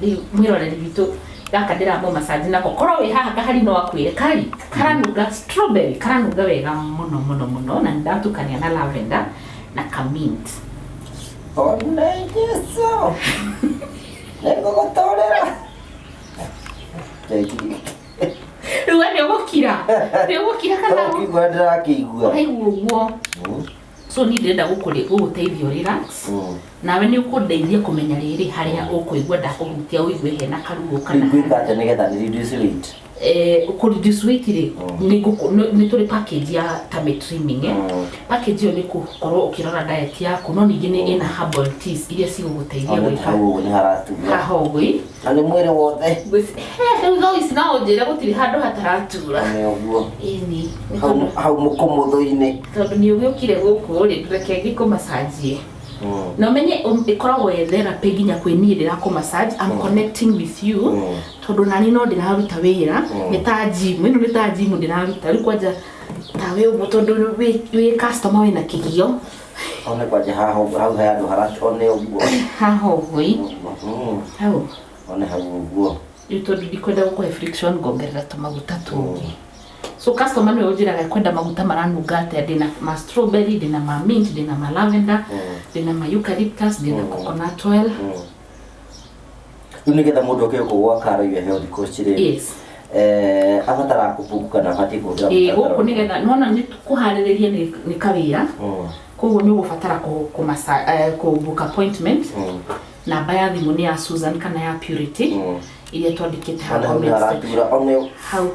Rĩu mwĩroreri witũ, gaka ndĩramũ massage nako, korwo wĩ haha kahari no akwĩre kari karanunga strawberry, karanunga wega mũno mũno mũno, na nĩndatukania na lavender na kamint. One Jesu. Nĩngũgũtũrĩra. Rĩu we nĩ ũgũkira, nĩ ũgũkira kana? Ũkĩigua ndĩrakĩigua. Ũraigua ũguo? So niĩ ndĩrenda gũgũteithia relax, nawe nĩ ũkũndeithia kũmenya rĩrĩ harĩa ũkũigua ndakũhutia ũigue hena karuo kana. Ngwĩka atĩa nĩgetha nĩ reduce weight? Kũ reduce weight rĩ, nĩ tũrĩ package ya tummy trimming, eh. Package ĩyo nĩ gũkorwo ũkĩrora diet yaku, no ningĩ nĩ ĩna herbal teas iria cigũgũteithia Ona gwĩka. hau ũguo nĩ haratura. Haha ũguo ĩ. Na nĩ mwĩrĩ wothe. Rĩu thaa ici no ũnjĩre gũtirĩ handũ hataratura. Nĩ ũguo. Ĩni nĩ Hau tondũ hau mũkũmũthũ-inĩ. Tondũ nĩ ũgĩũkire gũkũ rĩ, reke ngĩkũmacanjie na ũmenye ĩkoragwo ĩ therapy nginya kwĩ niĩ ndĩrakũ massage. I'm connecting with you, tondũ nani no ndĩraruta wĩra, nĩ ta gym ĩno, nĩ ta gym ndĩraruta rĩu kwanja tawe ũguo, tondũ wĩ customer wĩna kĩgio. One kwanja haha ũguo, hau he handũ one ũguo. Haha ũguo ĩ. Hau. One hau ũguo. Rĩu tondũ ndikwenda gũkũhe friction, ngongerera tũmaguta tũngĩ. So customer nĩwe ũnjĩraga kwenda maguta maranunga atĩa. Ndĩna ma strawberry, ndĩna ma mint, ndĩna ma lavender, ndĩna ma eucalyptus, ndĩna coconut oil. Rĩu nĩgetha mũndũ oke gũkũ gwa Karo Your Health Coach rĩ, abataraga kũbook kana abatiĩ kũhũthĩra Ĩ, mũtaratara? Gũkũ nĩgetha nona nĩ kũharĩrĩria nĩ kawĩra, koguo nĩ ũgũbatara kũ book appointment. Namba ya thimũ nĩ ya Susan kana ya Purity iria twandĩkĩte One haha hau nĩ comment section. haratura one. Hau.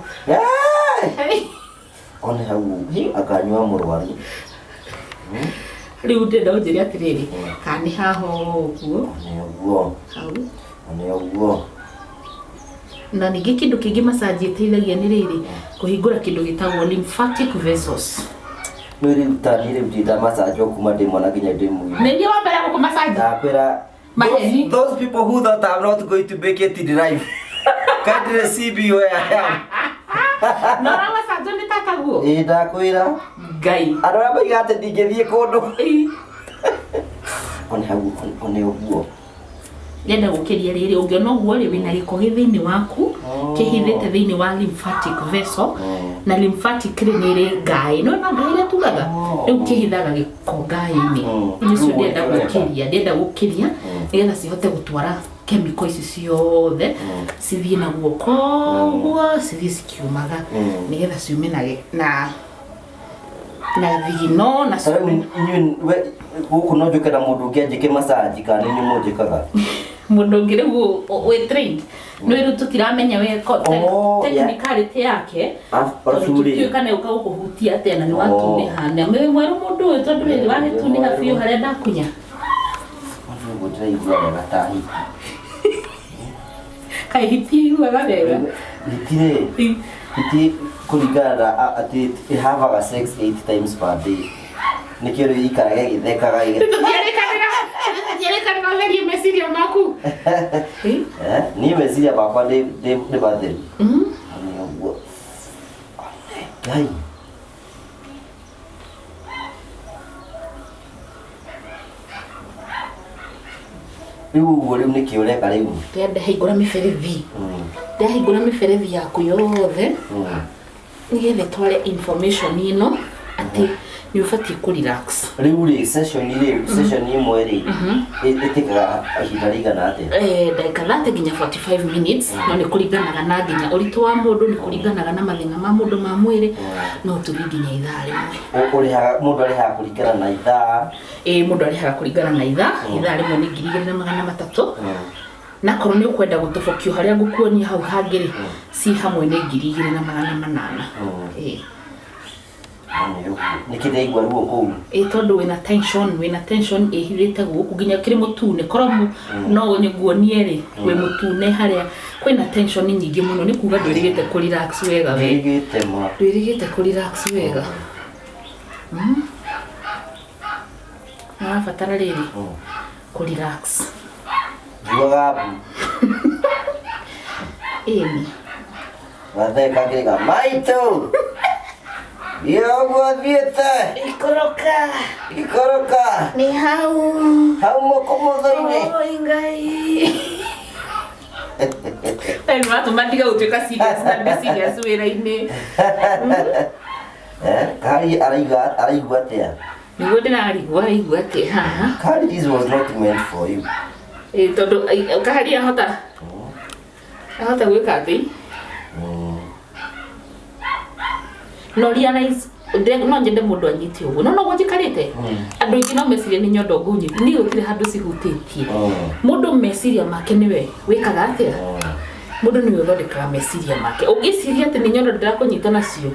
Hey! One hau akanyua mũrwaru. Rĩu ndĩrenda ũnjĩre atĩrĩrĩ, kana nĩ haha ũguo. One ũguo. Hau. One ũguo. Na ningĩ kĩndũ kĩngĩ massage ĩteithagia nĩ rĩrĩ, kũhingũra kĩndũ gĩtagwo lymphatic vessels. Nĩ rĩu ta niĩ rĩu ndinda massage kuma ndĩ mwana nginya ndĩ mũgima. Nĩ niĩ wa mbere gũkũ massage. Ndakwĩra Maheni. those people who thought I'm not going to make it in life can't see me where I am. Na ũra massage nĩ tataguo. Ĩ, ndakwĩra. Ngai. Andũ arĩa moigaga atĩ ndingĩthiĩ kũndũ. Ĩ. One hau, one ũguo. Ndĩrenda gũkĩria rĩrĩ, ũngĩona ũguo rĩ, wĩna gĩko gĩ thĩinĩ waku kĩhithĩte thĩinĩ wa lymphatic vessel. Na lymphatic rĩ, nĩ ĩrĩ ngaĩ, nĩ ona ngaĩ ĩrĩa tugaga, rĩu kĩhithaga gĩko ngaĩ-inĩ. Nĩcio Rĩu ndĩrenda ũrenda. gũkĩria, ndĩrenda gũkĩria nĩgetha cihote gũtwara chemical ici ciothe, cithiĩ na guoko ũguo, cithiĩ cikiumaga, nĩgetha ciume na thigino na Ta rĩu ciume. Inyuĩ gũkũ no njũke na mũndũ ũngĩ anjĩke massage kana nĩ inyuĩ mũnjĩkaga? Mũndũ ũngĩ rĩu wĩ trained nĩ rĩu tũtiramenya we Oh, yeah. technicality yake, Arabu tondũ rĩ. tũtiũĩ kana ũka gũkũhutia atĩa na nĩ watunĩha na wĩ mwerũ mũndũ ũyũ, tondũ rĩrĩ wagĩtunĩha biũ harĩa ndakunya. One ũguo ndĩraigua wega ta hiti. Kaĩ hiti iguaga wega? Hiti rĩ, hiti kũringana na atĩ ĩhavaga sex 8 times per day, nĩkĩo rĩu ikaraga ĩgĩthekaga Tũtiarĩkanĩra ũtherie meciria maku. Ĩ? Eh, niĩ meciria makwa nĩ matheru. Nĩ ũguo. One, Ngai. Rĩu ũguo rĩu nĩkĩ ũreka rĩu? Ndĩrenda hingũra mĩberethi. Ndĩrahingũra mĩberethi yaku yothe nĩgetha ĩtware information ĩno atĩ nĩ ũbatiĩ kũ relax. Rĩu rĩ, session rĩ, session ĩmwe rĩ, ĩtĩkaga ihinda rĩigana atĩa? Ndagĩka 30 nginya 45 minutes, no nĩ kũringanaga na nginya ũritũ wa mũndũ, nĩ kũringanaga na mathĩna ma mũndũ ma mwĩrĩ, no tũthiĩ nginya ithaa rĩmwe. Ũrĩhaga, mũndũ arĩhaga kũringana na ithaa? Ĩ, mũndũ arĩhaga kũringana na ithaa. Ithaa rĩmwe nĩ 2300. Na korwo nĩ ũkwenda gũtobokio harĩa ngũkuonia hau hangĩ rĩ, ci hamwe nĩ 2800. Ĩ. Nĩ ũguo. Nĩkĩ ndĩraigua ruo kũu? Ĩ, tondũ wĩna tension ĩhithĩte gũkũ nginya kĩrĩ mũtune korwo no nguonie rĩ, wĩ mũtune harĩa kwĩna tension nyingĩ mũno, nĩ kuga ndwĩrĩgĩte kũ relax wega we. Ndĩrĩgĩte ma. Ndwĩrĩgĩte kũ relax wega. Ũrabatara rĩrĩ kũ relax. Njugaga mbu. Ĩni. Gatheka ngĩrĩga maitũ. Iyo ũguo thiĩte. Ikoroka. Ikoroka. Nĩ hau. Hau mũkũmũthũ-inĩ. Oi Ngai. Rĩu watũma ndige gũtuĩka serious na ndĩ serious wĩra-inĩ. Eh, Kari araigua atĩa? Nĩguo ndĩrarigwo araigua atĩ haha. Kari, this was not meant for you. Ĩ, tondũ kahari ahota gwĩka atĩ no realize. No nyende mũndũ anyite ũguo no noguo njikarĩte andũ aingĩ no mecirie nĩ nyondo ngũnyita niĩ gũtirĩ handũ cihutĩtie. Mũndũ meciria make nĩwe wĩkaga atĩa, mũndũ nĩwe ũthondekaga meciria make. Ũngĩciria atĩ nĩ nyondo ndĩrakũnyita nacio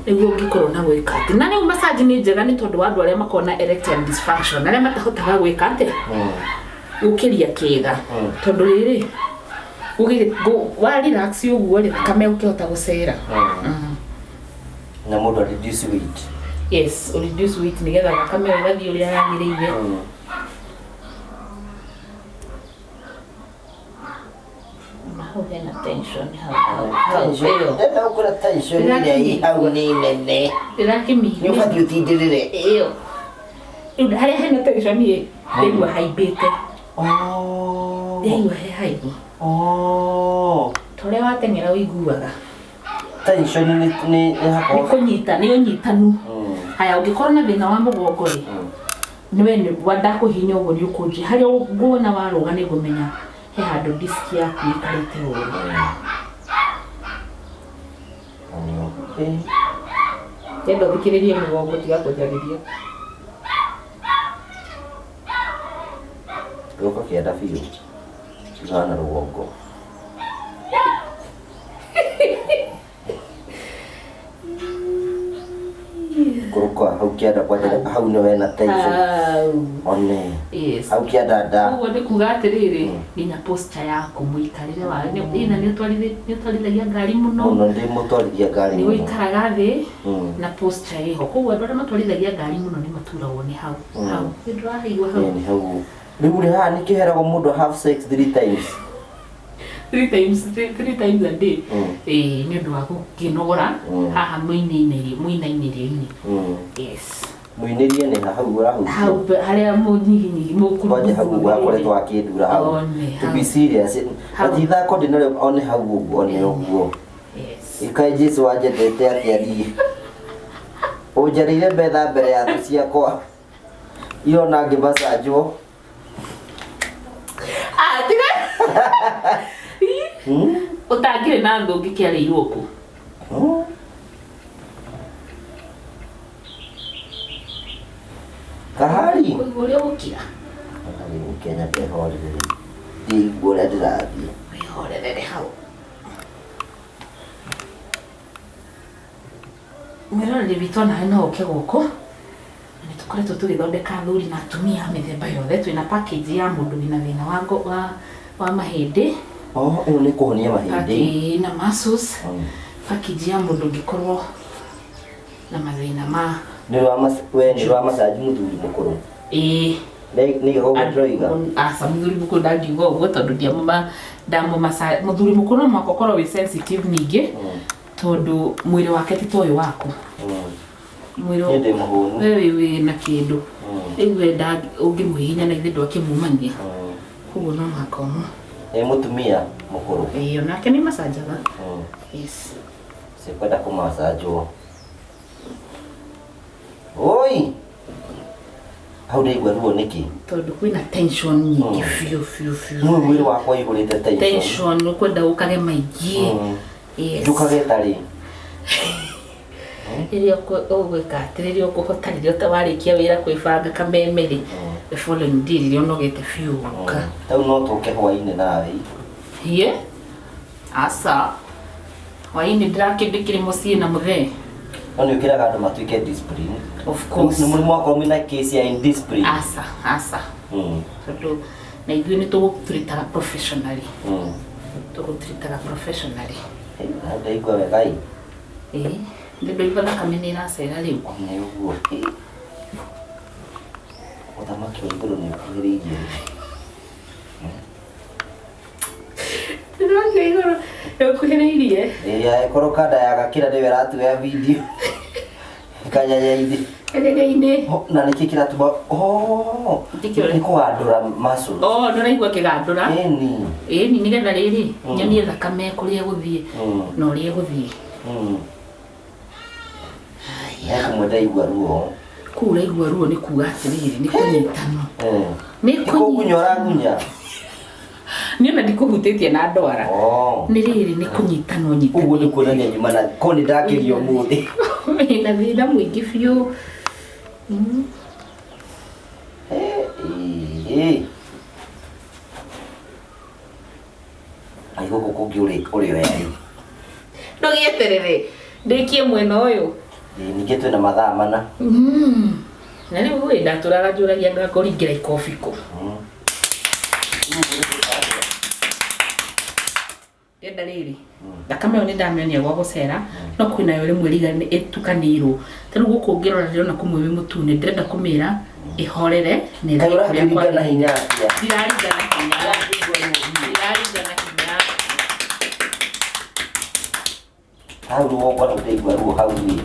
nĩguo ũngĩkorwo na gwĩka atĩ. Na rĩu massage nĩ njega nĩ tondũ wa andũ arĩa makoragwo na erectile dysfunction, arĩa matahotaga gwĩka atĩa, gũkĩria kĩga, tondũ rĩrĩ wa relax ũguo rĩ, thakame ũkĩhota gũcera. Na mũndũ a reduce weight. Yes, o reduce weight nĩgetha thakame ĩyo ĩgathiĩ ũrĩa yagĩrĩire. Na hau hena tension hau hau hau ĩyo. Ndenda gũkũra tension ĩrĩa ĩ hau nĩ nene. Ndĩrakĩmĩigua. Nĩ ũbatiĩ ũtindĩrĩre. Ĩyo rĩu harĩa hena tension ĩ ndaigua haimbĩte. Ndaigua he haimbu. Ta ũrĩa wateng'era ũiguaga. Tension nĩ nĩ hakorwo kũnyita nĩ ũnyitanu. Haya, ũngĩkorwo na thĩna wa mũgongo rĩ, nĩwe nĩ ndakũhihinya ũguo nĩ ũkũnjia harĩa nguona warũga nĩ ngũmenya he handũ disk yaku ĩikarĩte ũru. Ndenda ũthikĩrĩrie mũgongo tiga kũnjarĩria. Gũka kĩanda biũ tigana na rũgongo. Kũrũka hau kĩanda kwanja hau nĩ wena tension. Hau. One. Yes. Hau kĩanda nda. Ũguo nĩ kuga atĩrĩrĩ, nginya posture yaku, mũikarĩre wayo ĩna nĩ ũtwarithagia ngari mũno. Mũno, ndĩ mũtwarithia ngari nĩ mũno. ũikaraga thĩ na posture ĩho, koguo andũ arĩa matwarithagia ngari mũno nĩ maturagwo nĩ hau hau nĩ ndĩrahaigua hau. Ĩĩ, nĩ hau. Rĩu rĩ haha nĩkĩo heragwo mũndũ have sex three times. Three times a day. Ĩĩ, nĩ ũndũ wa gũkĩnogora haha mũinainĩrio-inĩ. Yes. Mũinĩrie nĩ ha hau ũrahutia? Hau harĩa mũnyiginyigi. Kwanja hau ũguo hakoretwo hakĩndura hau. One, To hau. be serious. Hau. But ithako ndĩnarĩo one hau ũguo one ũguo. Yes. Ĩkaĩ Jesu wanjendete atĩa niĩ. Ũnjarĩire metha mbere ya thũ ciakwa. Irona ngĩmacanjwo. Ah, tiga. Ũtangĩrĩ na thũ ũngĩkĩarĩirwo kũ? Kahari. Kũigua ũrĩa ũgũkira. Rĩu Kenya ndehorerere. Ndĩigua ũrĩa ndĩrathiĩ. Wĩhorerere hau. Mwĩroreri witũ onawe no ũke gũkũ. Na nĩ tũkoretwo tũgĩthondeka athuri na atumia mĩthemba yothe. Twĩna package ya mũndũ wĩna thĩna wa mahĩndĩ. Oh, ĩno nĩ kũhonia mahĩndĩ. Package na muscles. Package ya mũndũ ũngĩkorwo na mathĩna ma Nĩ rwa we nĩ rwa massage mũthuri mũkũrũ. Ĩĩ. Nĩ ũguo ndĩroiga. Aca, mũthuri mũkũrũ ndangiuga ũguo tondũ ndiamũma ndamũmaca mũthuri mũkũrũ no mũhaka ũkorwo wĩ sensitive ningĩ tondũ mwĩrĩ wake ti ta ũyũ waku. Mwĩrĩ Niĩ ndĩ mũhũnu. We wĩ na kĩndũ rĩu we ũngĩmũhihinya na ithe ndwakĩmumania, koguo no mũhaka ũmũ. Nĩ mũtumia mũkũrũ. Ĩĩ, onake nĩ macanjaga. Yes. Sikwenda kũmacanjwo. Oi! Hau ndaigua ruo nĩkĩ? Tondũ kwĩna tension nyingĩ biũ biũ biũ. Nĩ mwĩrĩ wakwa ũihũrĩte tension. Tension ũkwenda ũkage maingĩ. Yes. Njũkage tarĩ. Rĩrĩa ũgwĩka atĩ rĩrĩa ũkũhota rĩrĩa ũtawarĩkia wĩra kwĩbanga kameme rĩ, the following day rĩrĩa ũnogete biũ ũgoka. Rĩu no tũke hwainĩ nawe. Hie aca, hwainĩ ndĩrakĩndĩkĩrĩ mũciĩ na mũthee. No nĩ ũkĩraga andũ matuĩke discipline. Of course. Nĩ mũrimũ wakorwo mwĩna case ya indiscipline. Aca, aca. Tondũ na ithuĩ nĩ tũgũtũrĩtaga professionally. Tũgũtũrĩtaga professionally. Na ndaigua wega ĩ. Ĩĩ, nĩ ndaigua thakame nĩ ĩracera rĩu. Nĩ ũguo. Ũthamaki wa igũrũ nĩ ũkuhĩrĩirie. Ũthamaki wa igũrũ nĩ ũkuhĩrĩirie. Ĩrĩa ĩkorwo kanda ya gakĩra nĩyo ĩratuoya video. Kanyanya-inĩ. Kanyanya-inĩ. Na nĩkĩ kĩratũma oh nĩ kũgandũra muscles. Oh, nĩ ũraigua kĩgandũra? Ĩni. Ĩni, nĩgetha rĩrĩ nyonie thakame kũrĩa ĩgũthiĩ na ũrĩa ĩgũthiĩ. He kũmwe ndaigua ruo. Kũu ũraigua ruo nĩ kuga atĩrĩrĩ, nĩ kũnyitano. Nĩ kũgunya ũragunya. Niĩ ona ndikũhutĩtie na ndwara. Nĩ rĩrĩ nĩ kũnyitana ũnyitanĩte. Ũguo nĩ kuonania nyuma na ko nĩ ndakĩrio ũmũthĩ. Wĩna thĩna mũingĩ biũ. Ai gũkũ kũngĩ ũrĩoya rĩ? Ndũgĩeterere ndĩkie mwena ũyũ. Ningĩ twĩna mathaa 4. Na rĩu ĩ ndatũraga njũragia ngakũringĩra ikobi kũ. Ndĩrenda rĩrĩ thakame ĩyo nĩ ndamĩonia gwa gũcera no kwĩnayo rĩmwe ĩtukanĩirwo. Ta rĩu gũkũ ũngĩrora ndĩrona kũmwe wĩ mũtune, ndĩrenda kũmĩra ĩhorere na Kaĩ ĩthiĩ kũrĩa ũrakĩringa na kwagĩrĩire. hinya atĩa? Ndiraringa na hinya. Ndiraringa na hinya. Hau rũgongo na ndĩraigua ruo hau ĩ.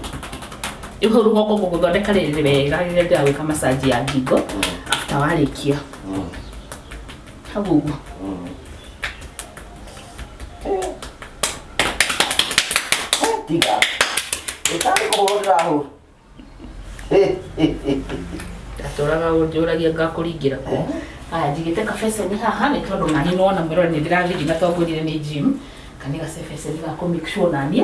Rĩu hau rũgongo ngũgũthondeka rĩrĩ wega rĩrĩa ndĩragwĩka massage ya ngingo after warĩkia. Hau ũguo. Tiga. Ĩtarĩ kũhũrwo ndĩrahũrwo. Ndatũraga njũragia ngakũringĩra kũ. Aya njigĩte kabeceni haha nĩ tondũ nani nĩwona mwĩrore nĩ ndĩrathigina tondũ ngwĩrire nĩ gym. Kana gacebeceni ga kũ make sure naniĩ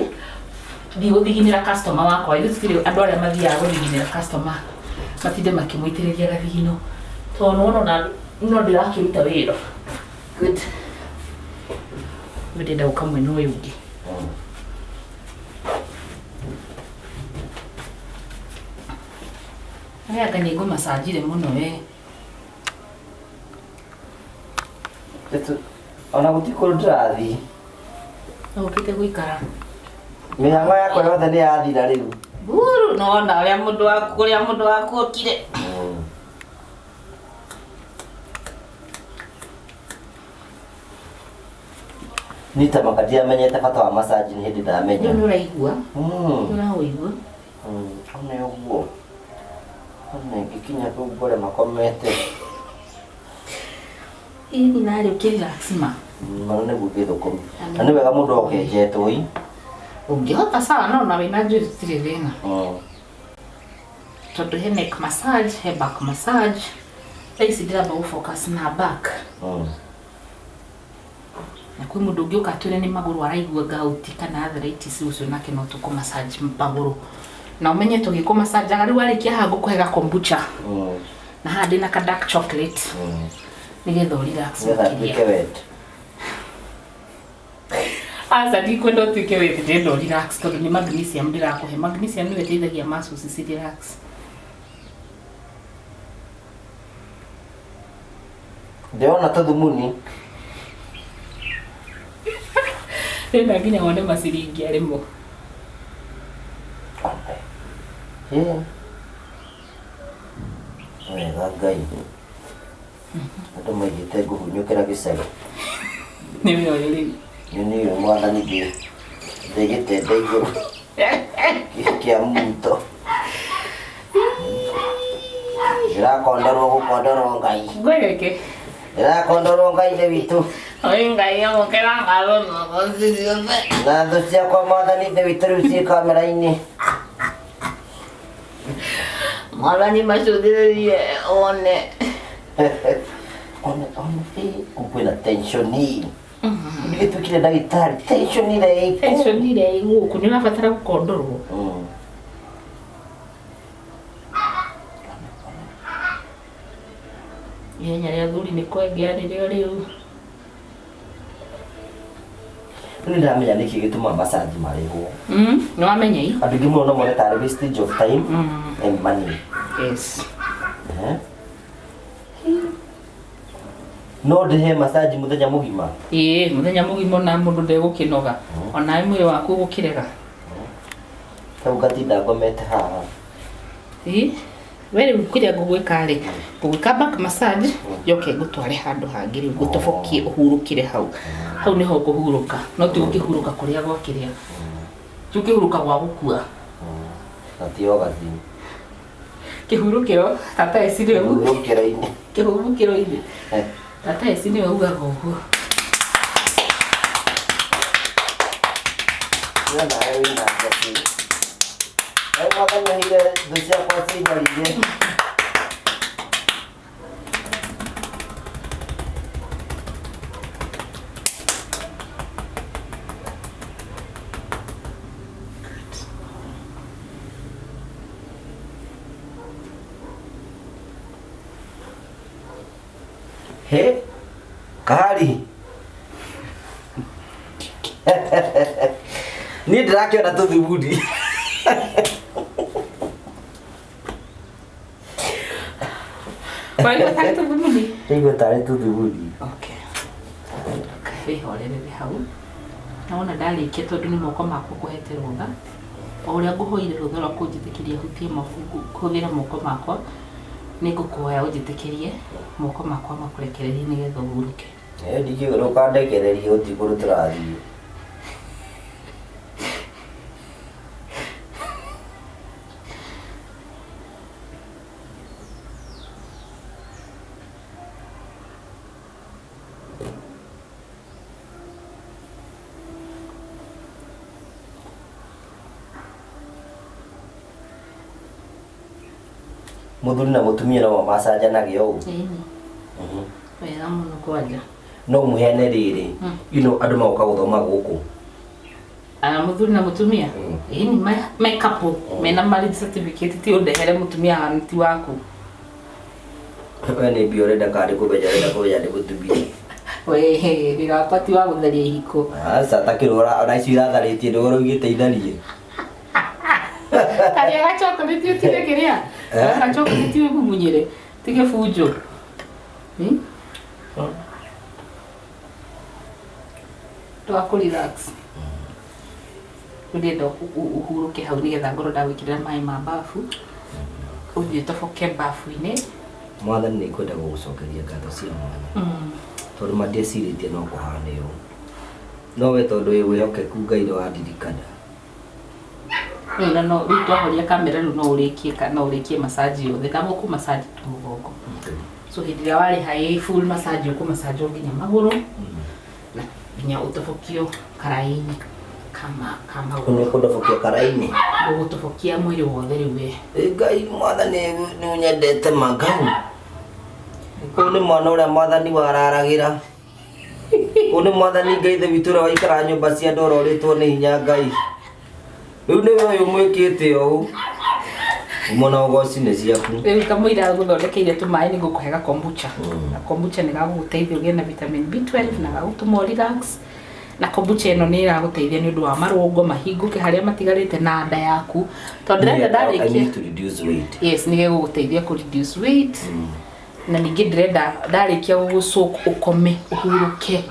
ndigũthiginĩra customer wakwa. Ithuĩ tũtirĩ andũ arĩa mathiaga gũthiginĩra customer matinde makĩmũitĩrĩria gathigino. Tondũ nĩwona ona no ndĩrakĩruta wĩra. Good. Rĩu ndĩrenda gũka mwena ũyũ ũngĩ. Aya anga nĩ ngũmacanjire mũno we. Ona gũtirĩ kũndũ ndĩrathiĩ. Ũkĩte gũikara. Mĩhang'o yakwa yothe nĩ yathira rĩu. Buru nĩwona ũrĩa mũndũ waku ũrĩa mũndũ waku okire. Niĩ ta maka ndiamenyete bata wa massage nĩ hĩndĩ ndamenya. Rĩu nĩ ũraigua? Nĩ ũraũigua? One ũguo. One ngĩkinya kũu ngore makomete. Hihi narĩ ũkĩrelax ma? Mano nĩguo ngĩthũkũmi. Na nĩ wega mũndũ okenjetwo ĩ. Ũngĩhota sawa no ona wĩna njuĩrĩ tũtirĩ thĩna. Tondũ he neck massage, he back massage. Thaa ici ndĩramba gũ focus na back. Na kwĩ mũndũ ũngĩ ũka atwĩre nĩ magũrũ araigua gout kana arthritis ũcio nake no tũkũ massage magũrũ. Na ũmenye tũgĩkũ massageaga rĩu warĩkia haha ngũkũhe ga kombucha. Na haha ndĩna ka dark chocolate. Nĩgetha ũ relax Nĩgetha makĩria. nduĩke wet. Aca ndikwenda ũtuĩke wet, ndĩrenda ũ relax tondũ nĩ magnesium ndĩrakũhe. Magnesium nĩyo ĩteithagia muscles ci relax. Ndĩrona tũthumuni. Ndĩrenda nginya wone maciringi arĩ mo. Wega Ngai. Andũ maigĩte ngũhunyũkĩra gĩcagi. Nĩwe ũyũ rĩu. Nĩ niĩ mwathani ndĩ gĩtende igũrũ kĩa muto. Ndĩrakondorwo gũkondorwo Ngai. Ngwĩreke. Ndĩrakondorwo Ngai ithe witũ. Oi Ngai amũkĩra ngatho na ũgoci ciothe. Na thũ ciakwa mwathani ithe witũ rĩu ciĩ kamera-inĩ. Mwathani macũthĩrĩrie one. One one kũu kwĩna tension. Ndigĩtuĩkire ndagĩtarĩ tension ĩrĩa ĩ kũu. Tension ĩrĩa ĩ gũkũ nĩ ũrabatara gũkondorwo. Ihenya rĩa athuri nĩ kwengea nĩrĩo rĩu. Rĩu nĩndamenya nĩkĩ gĩtũmaga massage marĩhwo. Nĩ wamenya ĩ? Andũ aingĩ mũno no mone tarĩ wastage of time and money. Yes. No ndĩhe massage mũthenya mũgima? Ĩĩ, mũthenya mũgima ona mũndũ ndegũkĩnoga. Onawe mwĩrĩ waku ũgũkĩrega. Rĩu ngatinda ngomete haha. Ĩĩ. We rĩu kĩrĩa ngũgwĩka rĩ, ngũgwĩka back massage, njoke ngũtware handũ hangĩ rĩu ngũtobokie ũhurũkĩre hau. Hau nĩho ũkũhurũka, no ti gũkĩhurũka kũrĩa gwa kĩrĩa. Ti gũkĩhurũka gwa gũkua. Na ti orgasm. Kĩhurũkĩro, tata eci nĩwe Kĩhurũkĩro-inĩ. Kĩhurũkĩro-inĩ. Tata eci nĩwe ugaga ũguo. We nawe wĩna ngaci. Rĩu mwathani aheire thũ ciakwa cinyarire. He kahari. Niĩ ndĩrakĩona tũthugudi. Waigua tarĩ tũthugudi? Ndaigua tarĩ tũthugudi. Okay. Wĩhorerere hau. Na wona ndarĩkia tondũ nĩ moko makwa ngũhete rũtha. O ũrĩa ngũhoire rũtha rwa kũnjĩtĩkĩria hutie moko, kũhũthĩra moko makwa, nĩ ngũkũhoya ũnjĩtĩkĩrie moko makwa makũrekererie nĩgetha ũhurũke. Eh, ndingĩ ndũkandekererie gũtirĩ kũndũ tũrathiĩ. Mũthuri na mũtumia no macanjanagia ũũ. Ĩni. Wega mũno kwanja. No mũheane rĩrĩ, you know, andũ magoka gũthoma gũkũ. Mũthuri na mũtumia? Ĩni, me couple, mena marriage certificate, ti ũndehere mũtumia wa ti waku. We nĩ mbia ũrenda kana nĩ kũmenya ũrenda kũmenya nĩ mũtumia? We, wĩra wakwa ti wa gũtharia ihiko. Aca takĩrora ona icio iratharĩtie ndũgũ ũraugĩte itharie. Karĩa gachokoleti ũtige kĩrĩa? Eh? Gachokoleti wĩmumunyĩre, tige bunjo. Ndwakũ relax. Ndĩrenda ũhurũke hau nĩgetha ngorwo ndagwĩkĩrĩra maĩ ma bafu. Ũthiĩ ũtoboke bafu-inĩ. Mwathani nĩ ngwenda gũgũcokeria ngatho cia mwanya. Tondũ ma ndiecirĩtie no kũhane ũũ. No we tondũ wĩ wĩhokeku Ngai nĩ wandirikana. Rĩu na no rĩu twahoria kamera rĩu no ũrĩkie no ũrĩkie massage yothe. Ndamũkũ massage tu mũgongo. So hĩndĩ ĩrĩa warĩha ĩ full massage ũkũ massage nginya magũrũ na nginya ũtobokio karaĩ-inĩ kama kama Nĩ ũkũndobokia karaĩ-inĩ? Ũgũtobokia mwĩrĩ wothe rĩu we. Ĩ Ngai mwathani nĩ ũnyendete mangau. Ũyũ nĩ mwana ũrĩa mwathani wararagĩra. Ũyũ nĩ mwathani Ngai ithe witũ ũrĩa waikaraga nyũmba cia andũ ũrorĩtwo nĩ hinya Ngai. Rĩu nĩwe ũyũ mwĩkĩte ũũ. Uma na ũgoci nĩ ciaku. Rĩu kamũira ngũthondekeire tũmaĩ nĩ ngũkũhe ga kombucha. Na kombucha nĩ gagũgũteithia ũgĩe na vitamin B12 na gagũtũma ũ relax. Na kombucha ĩno nĩ ĩragũteithia nĩ ũndũ wa marũngo mahingũke harĩa matigarĩte na nda yaku. Tondũ ndĩrenda I ndarĩkia. need to reduce weight. Yes, nĩ gĩgũgũteithia kũ reduce weight. Na ningĩ ndĩrenda ndarĩkia gũgũcook ũkome, ũhurũke.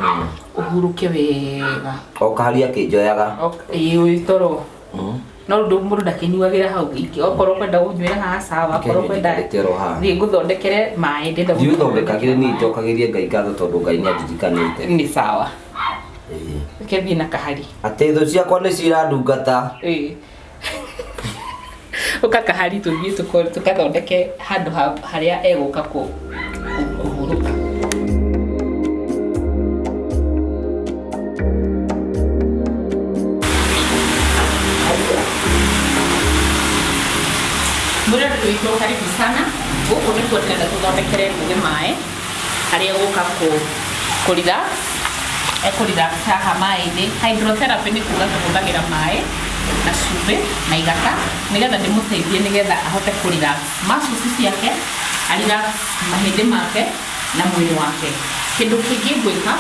Ũhurũke wega. O kaharia kĩnjoyaga. Ĩĩ wĩ toro. No ndũ mũndũ ndakĩnyuagĩra hau ingĩ. Okorwo ũkwenda kũnyuĩra haha sawa, okorwo ũkwenda Njikarĩte oro haha. Thiĩ ngũthondekere maĩ, ndĩrenda Thiĩ ũthondekagĩre niĩ maĩ. njokagĩrie Ngai ngatho tondũ Ngai nĩ andirikanĩte. Nĩ sawa. Reke thiĩ na kahari. Atĩ thũ ciakwa nĩ cirandungata. Ĩĩ. Ũka kahari tũthiĩ tũkathondeke handũ harĩa egũka kũhurũka. Mũrĩa witũ karibu sana. Gũkũ nĩkuo ndĩrenda tũthondekere Ngugi maĩ harĩa egũka kũ relax. Ekũ relax haha maĩ-inĩ. Hydrotherapy nĩ kuga tũhũthagĩra maĩ na cumbĩ na igata nĩgetha ndĩmũteithie nĩgetha ahote kũ relax muscles ciake, a relax mahĩndĩ make na mwĩrĩ wake. Kĩndũ kĩngĩ ngwĩka,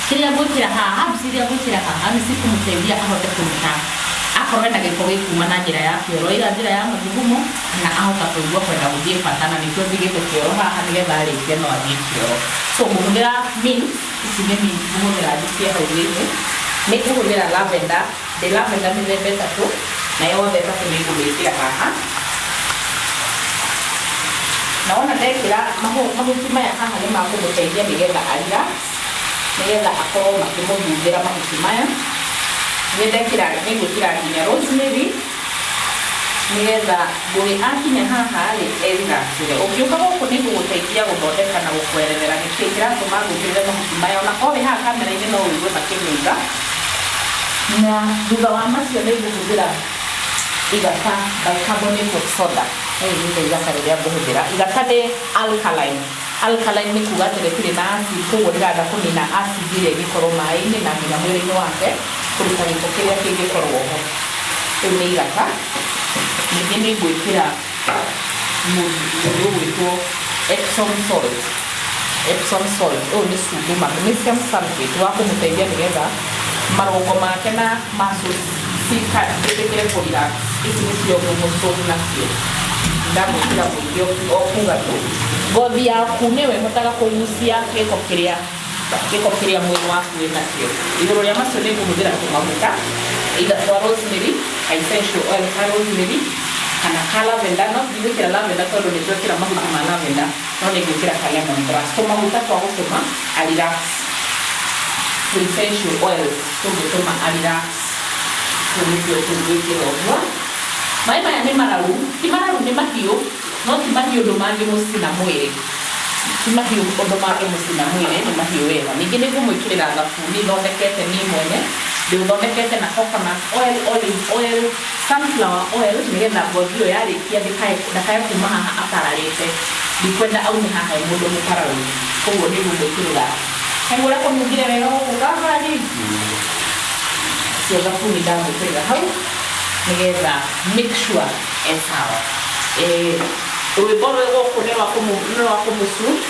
kĩrĩa ngwĩkĩra haha, herbs iria ngwĩkĩra haha nĩ cikũmũteithia ahote kũruta akorwo ena gĩko gĩkuma na njĩra ya kĩoro, ĩra njĩra ya mathugumo, kana ahota kũigua kwenda gũthiĩ bata, na nĩkĩo njigĩte kĩoro haha nĩgetha arĩkia no athiĩ kĩoro. So ngũhũthĩra mint, ici nĩ mint ngũhũthĩra njikie hau thĩinĩ. Nĩ ngũhũthĩra lavender, ndĩ lavender mĩthemba ĩtatũ, na yothe ĩtatũ nĩ ngũmĩkĩra haha. Na wona ndekĩra mahuti maya haha nĩ makũmũteithia nĩgetha a relax, nĩgetha akorwo makĩmũhuthĩra mahuti maya. Nĩ ndekĩra, nĩ ngwĩkĩra nginya rosemary nĩgetha Ngugi akinya haha rĩ, e relaxire. Ũngĩũka gũkũ nĩ ngũgũteithia gũthondeka na gũkwerethera nĩkĩĩ kĩratũma ngwĩkĩrĩre mahuti maya. Ona korwo wĩ haha kamera-inĩ no ũigue makĩnunga. Na thutha wa macio nĩ ngũhũthĩra igata bicarbonate of soda. Rĩu nĩ igata rĩrĩa ngũhũthĩra. Igata nĩ alkaline. Alkaline nĩ kuga atĩ rĩtirĩ na acid, koguo ndĩrenda kũnina acid ĩrĩa ĩngĩkorwo maĩ-inĩ na nginya mwĩrĩ-inĩ wake, kũruta gĩko kĩrĩa kĩngĩkorwo ho. Rĩu nĩ igata. Ningĩ nĩ ngwĩkĩra mũndũ ũgwĩtwo Epsom salt. Epsom salt ũyũ nĩ cumbĩ magnesium sulfate wa kũmũteithia nĩgetha marũngo make na muscles ciĩtĩkĩre kũ relax. Ici nĩcio ngũmũsoak nacio. Ndamwĩkĩra mũingĩ o kuga tu ngothi yaku nĩwe ĩhotaga kũgucia gĩko kĩrĩa mwĩrĩ waku wĩnakĩo. Igũrũ rĩa macio nĩ ngũhũthĩra tũmaguta either twa rosemary, ka essential oil ka rosemary kana ka lavender. No ndigwĩkĩra lavender tondũ nĩ twekĩra mahuti ma lavender, no nĩ ngwĩkĩra ka lemon grass, tũmaguta twa gũtũma a relax, tũ essential oils tũngĩtũma a relax. Tũu nĩtuo tũngwĩkĩra ũguo. Maĩ maya nĩ mararu, ti mararu, nĩ mahiũ, no ti mahiũ ũndũ mangĩmũcina mwĩrĩ, ti mahiũ ũndũ mangĩmũcina mwĩrĩ, nĩ mahiũ wega. Ningĩ nĩ ngũmwĩkĩrĩra thabuni thondekete niĩ mwene, ndĩũthondekete na coconut oil, olive oil, sunflower oil, nĩgetha ngothi ĩyo yarĩkia ndakae kuma haha apararĩte. Ndikwenda aume haha e mũndũ mũkararu, koguo nĩ ngũmwĩkĩrĩra. Kaigua ũrĩa kũnungire wega gũkũ gabari cio thabuni ndamwĩkĩrĩra hau nĩgetha make sure e sawa. Rwĩmbo rwĩ gũkũ nĩ rwa kũmũsuit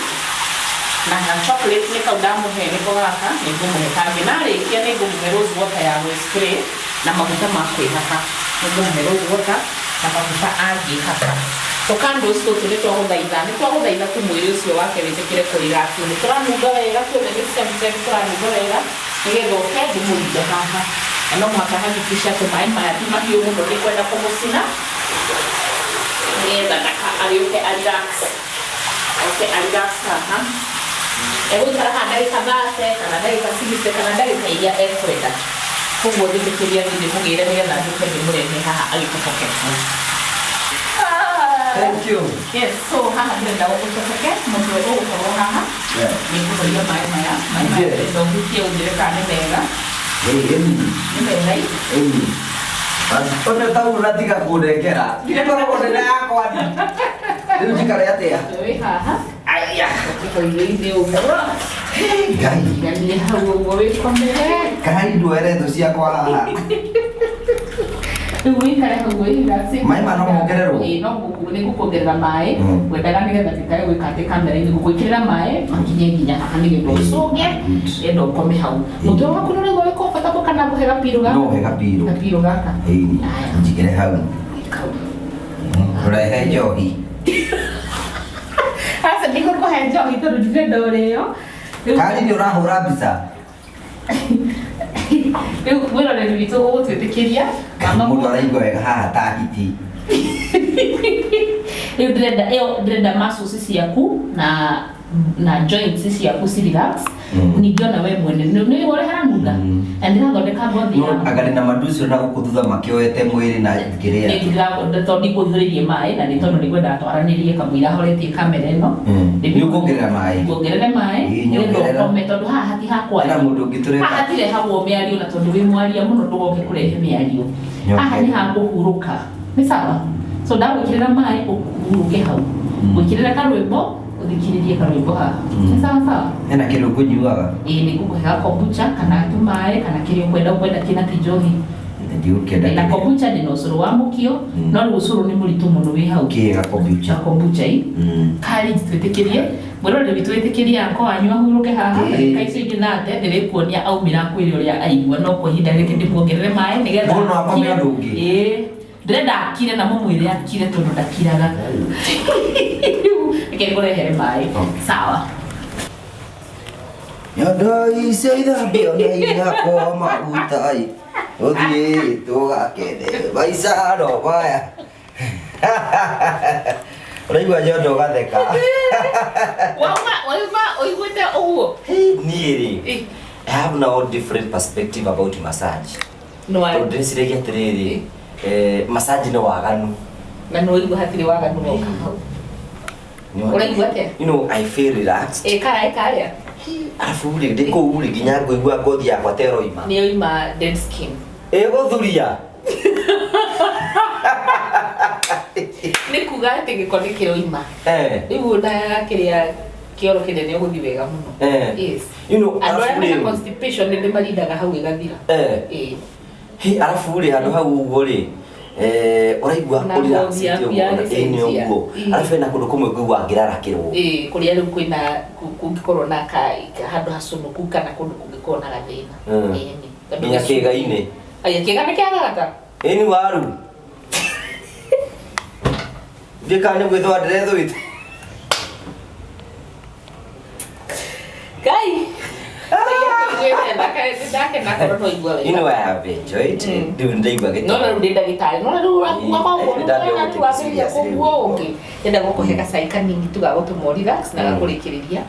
na na chocolate nĩ kau ndamũhe nĩko gaka. Nĩ ngũmũhe kangĩ na arĩkia nĩ ngũmũhe rose water ya gwĩ spray na maguta ma kwĩhaka. Nĩ ngũmũhe rose water na maguta angĩhaka. Tũ candles tũtũ nĩ twagũthaitha tu mwĩrĩ ũcio wake wĩtĩkĩre kũ relax. Nĩ tũranunga wega tuothe, nĩ scent tũranunga wega, nĩgetha ũke ndĩmũrinde haha. Na no mũhaka hakikisha atĩ maĩ maya ti mahiũ mũno, ndikwenda kũmũcina, nĩgetha ndaka agĩũke a relax, oke a relax haha. Egũikara haha ndagĩka 30 kana ndagĩka 60 kana ndagĩka iria ekwenda. Koguo njĩtĩkĩria thiĩ ndĩmũgĩre nĩgetha njũke ndĩmũrehe haha agĩtoboketwo. Thank you. Yes, so haha ndĩrenda ũcokeke mũtwe ũgũkorwo haha. Nĩ ngũhoria maĩ maya. Maĩ maya ndĩrenda ũhutie ũnjĩre kana nĩ mega. Nĩ mega i. Ona tau ũratiga kũndengera. Ndikoragwo ndĩna yakwa ni. Rĩu njikare atĩa? Wĩ haha. Aya. Ũkĩhoirie ũguo. Ngai. Iganie hau ũguo wĩkomere. Kai ndwere thũ ciakwa haha. Rĩu wĩikare hau wĩ Maĩ ma no mongererwo? Ĩĩ, no nĩ ngũkuongerera maĩ. Ngwendaga nĩgetha ndikae gwĩka atĩ kamera-inĩ ngũgwĩkĩrĩra maĩ makinye nginya haha nĩgetha ũcũnge enda ũkome hau. Mũtwe waku nĩ ũraigua wĩ comfortable kana ngũhe gapiro gaka? No he gapiro. Gapiro gaka. Ĩĩ, njigĩre hau. Kau. Ũrehe njohi. Aca, ndigũkũhe njohi tondũ ndirenda ũrĩo. Kari nĩ ũrahũra mbica. Rĩu mwĩroreri witũ ũgũtwĩtĩkĩria mama. Mũndũ araigua wega haha ta hiti. Rĩu ndĩrenda ĩyo, ndĩrenda muscles ciaku na joints ciaku ci relax. Ningĩ ona we mwene nĩ ũrĩa haranunga na ndĩrathondeka ngothi No yaku. anga ndĩna manducio na gũkũ thutha makĩoete mwĩrĩ na kĩrĩa. Tondũ ndikũihũrĩrie maĩ na nĩ tondũ nĩngwendaga twaranĩrie kamũira horetie kamera ĩno. Nĩ ũkuongerera maĩ? Nguongerere maĩ Ĩĩ, nĩgetha nyongerera. ũkome tondũ haha hatihakwaria. Hena mũndũ ũngĩ tũreka. Haha hatirehagwo mĩario na tondũ wĩ mwaria mũno ndũgoke kũrehe mĩario. Haha nĩ hakũhurũka, nĩ sawa? So ndagwĩkĩrĩra maĩ ũhurũke hau, gwĩkĩrĩra karwĩmbo, ũthikĩrĩrie karwĩmbo haha. Nĩ sawa sawa? Hena kĩndũ ngũnyuaga? Ĩĩ, nĩ ngũkũhe kombucha kana tũmaĩ kana kĩrĩa ũkwenda kĩna ti njohi. Ndigũkĩenda. Na kombucha ndĩna ũcũrũ wa mũkio, no rĩu ũcũrũ nĩ mũritũ mũno wĩ hau. Kĩĩ gakombucha? Na kombucha i kari twĩtĩkĩrie mwĩroreri witũ, wĩtĩkĩrie anko wanyu ahurũke haha. Ndagĩka icio ingĩ thate ndĩrĩkuonia aumĩra kwĩre ũrĩa aigua, no kwa ihinda rĩkĩ ndĩmuongerere maĩ nĩgetha Mũndũ no akome akire. ũndũ ũngĩ. Ĩĩ, ndĩrenda akire na mũmwĩre akire tondũ ndakiraga. Rĩu reke ngũrehere maĩ. Sawa. Nyondo icio ithambio na ihakwo maguta ĩ, ũthiĩ tũgakene maica no maya. Ũraigua nyondo ũgatheka. Wauma ũiguĩte ũguo? Niĩ rĩ, I have now different perspective about massage. No. Tondũ ndĩreciragia atĩrĩrĩ, massage nĩ waganu. Na nĩ ũigua hatirĩ waganu woka hau. Ũraigua atĩa? I feel relaxed. Ĩ kara ĩkarĩa. Arabu rĩ, ndĩ kũu rĩ, nginya ngũigua ngothi yakwa ta ĩroima. Nĩ yoima dead skin. Ĩgũthuria. Nĩ kuga atĩ gĩko nĩ kĩroima. Rĩu ona kĩrĩa kĩoro kĩnene ũgũthiĩ wega mũno. Yes. Andũ arĩa Arabu mena rĩ, constipation nĩ ndĩmarindaga hau ĩgathira. Ĩĩ. Hĩ, arabu rĩ, handũ hau ũguo rĩ, Eh, ũraigua Na ũrelaxĩte ngothi yaku ũguo, na yagĩcenjia. ĩĩ nĩ ũguo. Ĩĩ. Arabu hena kũndũ kũmwe ngũigua ngĩrarakĩrwo. Ĩĩ, kũrĩa rĩu kwĩna kũngĩkorwo na handũ hacunuku kana kũndũ kũngĩkorwo na gathĩna. Ĩni. Tondũ Nginya kĩĩga-inĩ. Aya, kĩĩga nĩ kĩagaga. Ĩĩ nĩ waru. Ndiĩ kana nĩ gwĩthũa ndĩrethũĩte. Ngai. Ndakena You know I have enjoyed. Rĩu nĩndaigua gĩtoro. No rĩu ndĩ ndagĩtarĩ no rĩu ũrakuga koguo Ĩĩ, nĩndambia rĩu wambĩrĩria gũtake serious kũguo rĩu. ũngĩ ndĩrenda gũkũhe gacai kanini tu ga gũtũma relax na gakũrĩkĩrĩria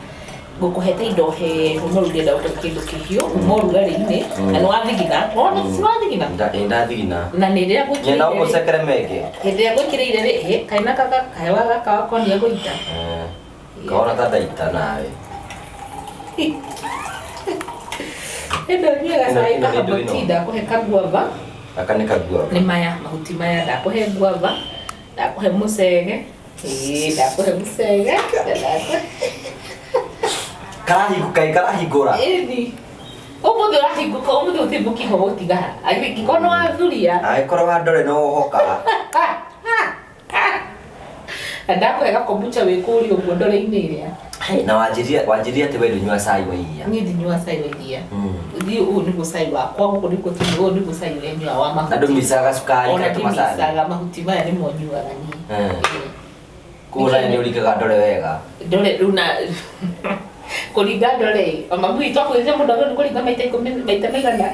ngũkũhete indo hehu no rĩu ndĩrenda gũkũhe kĩndũ kĩhiũ kuma ũrugarĩ-inĩ na nĩ wathigina wona nĩ wathigina Ĩĩ ndathigina. Na nĩ rĩrĩa Nyenda ngwĩkĩrĩire ũgũcekere menge. hĩndĩ ĩrĩa ngwĩkĩrĩire rĩ ĩ kaina kaka kahewa gaka wakonia gũita. Eh, Kaona ta ndaita nawe. Ĩndo nyue gacai Ĩno- ĩno nĩ kahaboti indo ĩno. ndakũhe kaguava. Gaka nĩ kaguava. Nĩ maya mahuti maya ndakũhe guava, ndakũhe mũcege, ĩĩ ndakũhe mũcege na ndakũhe Karahingũ kaĩ karahingũra. Ĩni ũmũthĩ ũrahingũka, ũmũthĩ ũthiĩ mũkiho gũtiga angĩkorwo nĩ wathuria. Angĩkorwo wa ndore no wohoka. Na ndakũhe gakombucha wĩ kũrĩa ũguo ndore-inĩ ĩrĩa. Hey, na wanjĩrire wanjĩrire atĩ we ndũnyua cai wa iria. Niĩ ndinyua cai wa iria. Thiĩ ũyũ nĩguo cai wakwa, gũkũ nĩkuo tũnyuaga, ũyũ nĩguo cai ũrĩa nyuaga wa Na mahuti. ndũmicaga cukari Ona kana tũmacani. ndimicaga, mahuti maya nĩmo nyuaga niĩ. Eh. Koguo nawe nĩ ũringaga ndore wega. Ndore rĩu na kũringa ndore o mami witũ akwĩrire mũndũ agĩrĩirwo nĩ kũringa maita ikũmi, maita maigana?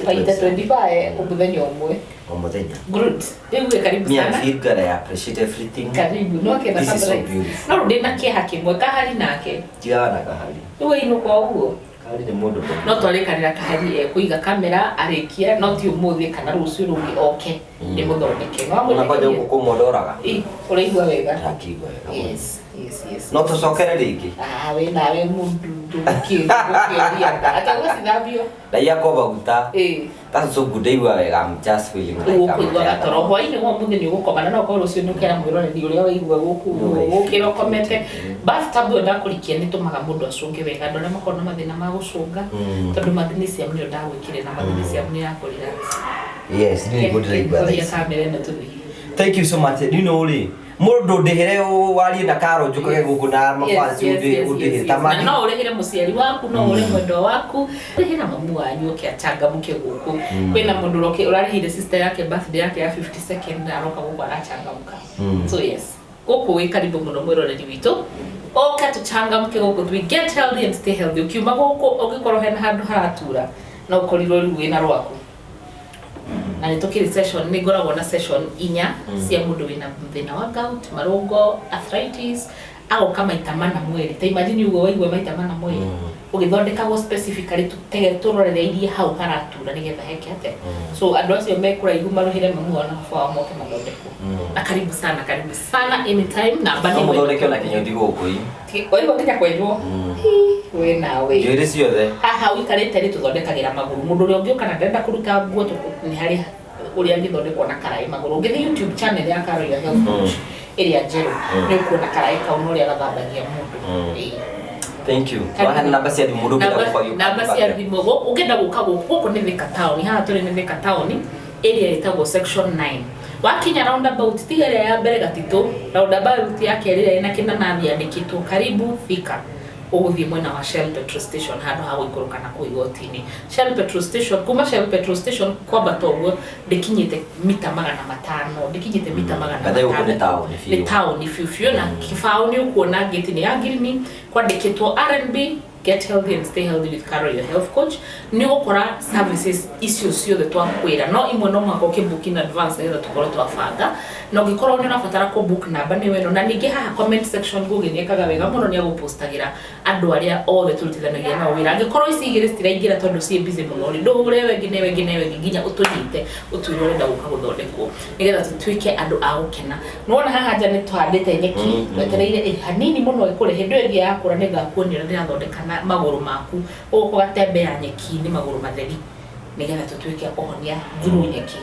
Maita 25 o mũthenya ũmwe. O mũthenya. Good. Rĩu wĩ karibu Me, I sana. feel good. I appreciate everything. Karibu. No kena This is so surprise. beautiful. No rĩu ndĩna kĩeha kĩmwe kahari nake. Tigana na kahari. Rĩu wainũka ũguo. Kahari nĩ mũndũ ndũngĩ. No twarĩkanĩra kahari ekũiga kamera arĩkia no ti ũmũthĩ kana rũciũ rũngĩ oke ndĩmũthondeke. No Ona kwanja amũthondeke. gũkũ kũmondoraga. Ĩ, ũraigua wega. Ndakĩigua wega mũno. Yes. No tũcokere rĩngĩ. Ah, we nawe mũndũ ndũgũkĩũria. Atagũcithambio. Ndaiya kwa maguta. Ĩ. That's so good. Ndaigua wega. I'm just feeling like I'm Ũgũkũigua gatoro hwainĩ wa ũmũthĩ nĩ ũgũkoma na no ũkorwo rũciũ nĩ ũkera mwĩroreri ũrĩa waigua gũkũ ũgũkĩra ũkomete. Bathtub ĩyo ndakũrikia nĩ ĩtũmaga mũndũ acũnge wega, andũ arĩa makoragwo na mathĩna ma gũcũnga tondũ magnesium nĩyo ndagwĩkĩrĩra na magnesium nĩ ya kũrelax. Yes, nĩ nĩguo ndĩraigua thaa Horia ici. kamera ĩno tũthiĩ. Thank you so much. You know rĩ, mũndũ ndĩhĩre warie na karo njũkage gũkũ na mafansi ũndĩhĩre ta Na mani. no ũrĩhĩre mũciari waku, no ũrĩhe mwendwa waku, rĩhĩra mamu wanyu oke achangamke gũkũ. Kwĩna mũndũ ũroke ũrarĩhĩire sister yake birthday yake ya 52nd na aroka gũkũ arachangamka. So yes, gũkũ wĩ karibu mũno mwĩroreri witũ. Oka tũchangamke gũkũ, we get healthy and stay healthy. Ũkiuma gũkũ ũngĩkorwo hena handũ haratura no ũkorirwo rĩu wĩna rwaku. Na nĩ tũkĩrĩ session, nĩ ngoragwo na session inya cia mũndũ wĩna thĩna wa gout, marũngo, arthritis, agoka maita mana mweri. Ta imagine ũguo waigua maita mana mweri. Ũgĩthondekagwo specifically tũrorereirie hau haratura nĩgetha heke atĩa. So andũ acio me kũraihu marũhĩre mamu wao na baba wao moke mathondekwo. Na karibu sana, karibu sana anytime. Namba No nĩ mũthondeke ona kĩnyũthi gũkũ ĩ. Waigua nginya kwenjwo. Hi, we nawe. Njuĩrĩ ciothe. Haha ũikarĩte rĩ tũthondekagĩra magũrũ. Mũndũ ũrĩa ũngĩũka na ndarenda kũruta nguo nĩ harĩ ũrĩa angĩthondekwo na karaĩ magũrũ. Ũngĩthiĩ YouTube channel ya Karo ya Health Coach ĩrĩa njerũ nĩ ũkuona karaĩ kau na ũrĩa gathambagia mũndũ. Ĩĩ. Thank you. Waheana namba cia thimũ mũndũ ũngĩenda gũka agĩũka Namba cia thimũ ũngĩenda gũka gũkũ, gũkũ nĩ Thika town, haha tũrĩ nĩ Thika town ĩrĩa ĩtagwo section 9. Wakinya roundabout tiga ĩrĩa ya mbere Gatitũ, roundabout ya kerĩ ĩrĩa ĩna kĩnanathi yandĩkĩtwo karibu Thika, ũgũthiĩ mwena wa Shell petrol station handũ ha gũikũrũka na kũu igoti-inĩ. Shell petrol station, kuma Shell petrol station kwambata ũguo ndĩkinyĩte mita 500, ndĩkinyĩte mita magana Gathe gũkũ nĩ matandatũ. taũni biũ. Nĩ taũni biũ biũ, na kĩbaũ nĩ ũkuona ngĩti nĩ ya ngirini kwandĩkĩtwo R&B get healthy and stay healthy with Carol your health coach. Nĩ ũgũkora services icio ciothe twakwĩra, no imwe no mũhaka ũkĩbook in advance nĩgetha tũkorwo twabanga, na ũngĩkorwo nĩ ũrabatara kũbook namba nĩ ĩno. Na ningĩ haha comment section Ngugi nĩ ekaga wega mũno, nĩ agũpostagĩra andũ arĩa othe tũrutithanagia nao wĩra. Angĩkorwo ici igĩrĩ citiraingĩra tondũ ciĩ busy mũno rĩ, ndũhũre wengi na wengi na wengi nginya ũtũnyite ũtwĩre ũrenda gũka gũthondekwo nĩgetha tũtuĩke andũ a gũkena. Nĩwona haha nja nĩ tũhandĩte nyeki, twetereire hanini mũno ĩkũre. Hĩndĩ ĩyo ĩngĩ yakũra nĩ ngakuonia ũrĩa ndĩrathondeka na magũrũ maku, ũgũka ũgatembea nyeki-inĩ magũrũ matheri nĩgetha tũtuĩke a kũhonia through nyeki.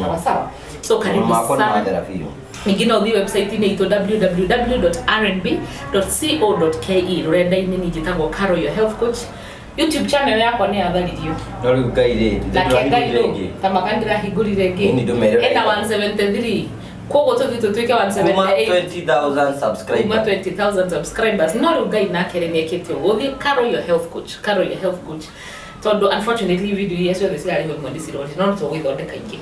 Sawa sawa. So karibu Makwa nĩ sana. mathera biũ. Ningĩ no ũthiĩ website-inĩ itũ www.rnb.co.ke, rũrenda-inĩ niĩ njĩtagwo Carol your health coach. YouTube channel yakwa nĩ yatharirio. No rĩu Ngai rĩ, Nake Ngai ndĩrahingũrire rũ ĩngĩ. ta maka ndĩrahingũrire ĩngĩ. Ĩni ndũmerere. Ĩna 173, koguo tũthiĩ tũtuĩke Kuma 178. 20,000 Kuma subscribers. 20,000 subscribers. No rĩu Ngai nake rĩ nĩekĩte ũguo. Ũthiĩ Carol your health coach, Carol your health coach, tondũ unfortunately video iria ciothe cirarĩhwo imwe nĩ cirorire, no nĩ tũgũgĩthondeka ingĩ.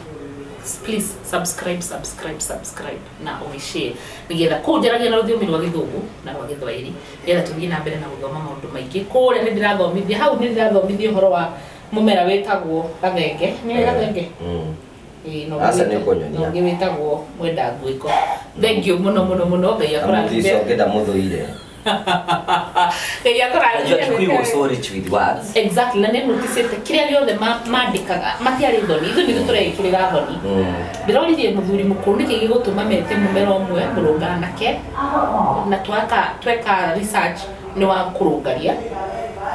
Please subscribe, subscribe, subscribe na ũgĩshare, nĩgetha kũu njaragia na rũthiomi rwa Gĩthũngũ na rwa Gĩthwaĩri, nĩgetha tũthiĩ na mbere na gũthoma maũndũ maingĩ. Kũrĩa nĩ ndĩrathomithia, hau nĩ ndĩrathomithia ũhoro wa mũmera wĩtagwo gathenge. Nĩ gathenge? Mm. Ĩĩ, na ũngĩ Aca, nĩ ũkũnyonia. Na ũngĩ wĩtagwo mwenda nguĩko. Thank you mũno mũno mũno. Ngai akũrathime. Amũtico ngĩndamũthũire. Ngai Najua Kikuyu was akũrathime. so rich with words. Exactly, na nĩ noticĩte kĩrĩa gĩothe mandĩkaga matiarĩ thoni, ithuĩ nĩthuĩ tũreĩkĩrĩra thoni. Ndĩroririe mũthuri mũkũrũ nĩkĩ gĩgũtũma mete mũmera ũmwe mũrũnganake, na twaka tweka research nĩ wa kũrũngaria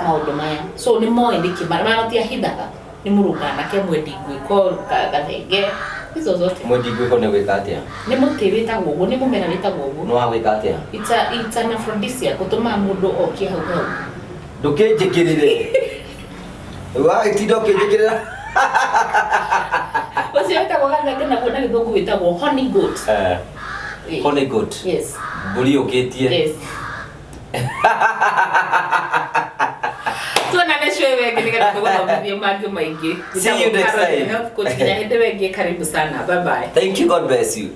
maũndũ maya, so nĩ moĩ nĩkĩ matiahithaga nĩ mũrũnganake, mwendi nguĩko, gathenge, hizo zote. Mwendi gwĩko nĩ gwĩka atĩa? Nĩ mũtĩ wĩtagwo ũguo, nĩ mũmera wĩtagwo ũguo. Nĩ wa gwĩka atĩa? It's an aphrodisiac, gũtũmaga mũndũ okie hau hau. Ndũkĩnjĩkĩrĩre. Wagĩtinda ũkĩnjĩkĩrĩra. Ũcio wĩtagwo gathenge naguo na Gĩthũngũ wĩtagwo honey goat. Ĩĩ. Honey goat. Yes. Mbũri yũkĩtie. Yes. Tuonane cwe wengĩ nĩgetha tũgũthomithie mangĩ maingĩ. See you next Carol, time. health coach. Nginya hĩndĩ wengĩ, karibu sana, bye bye. Thank you, God bless you.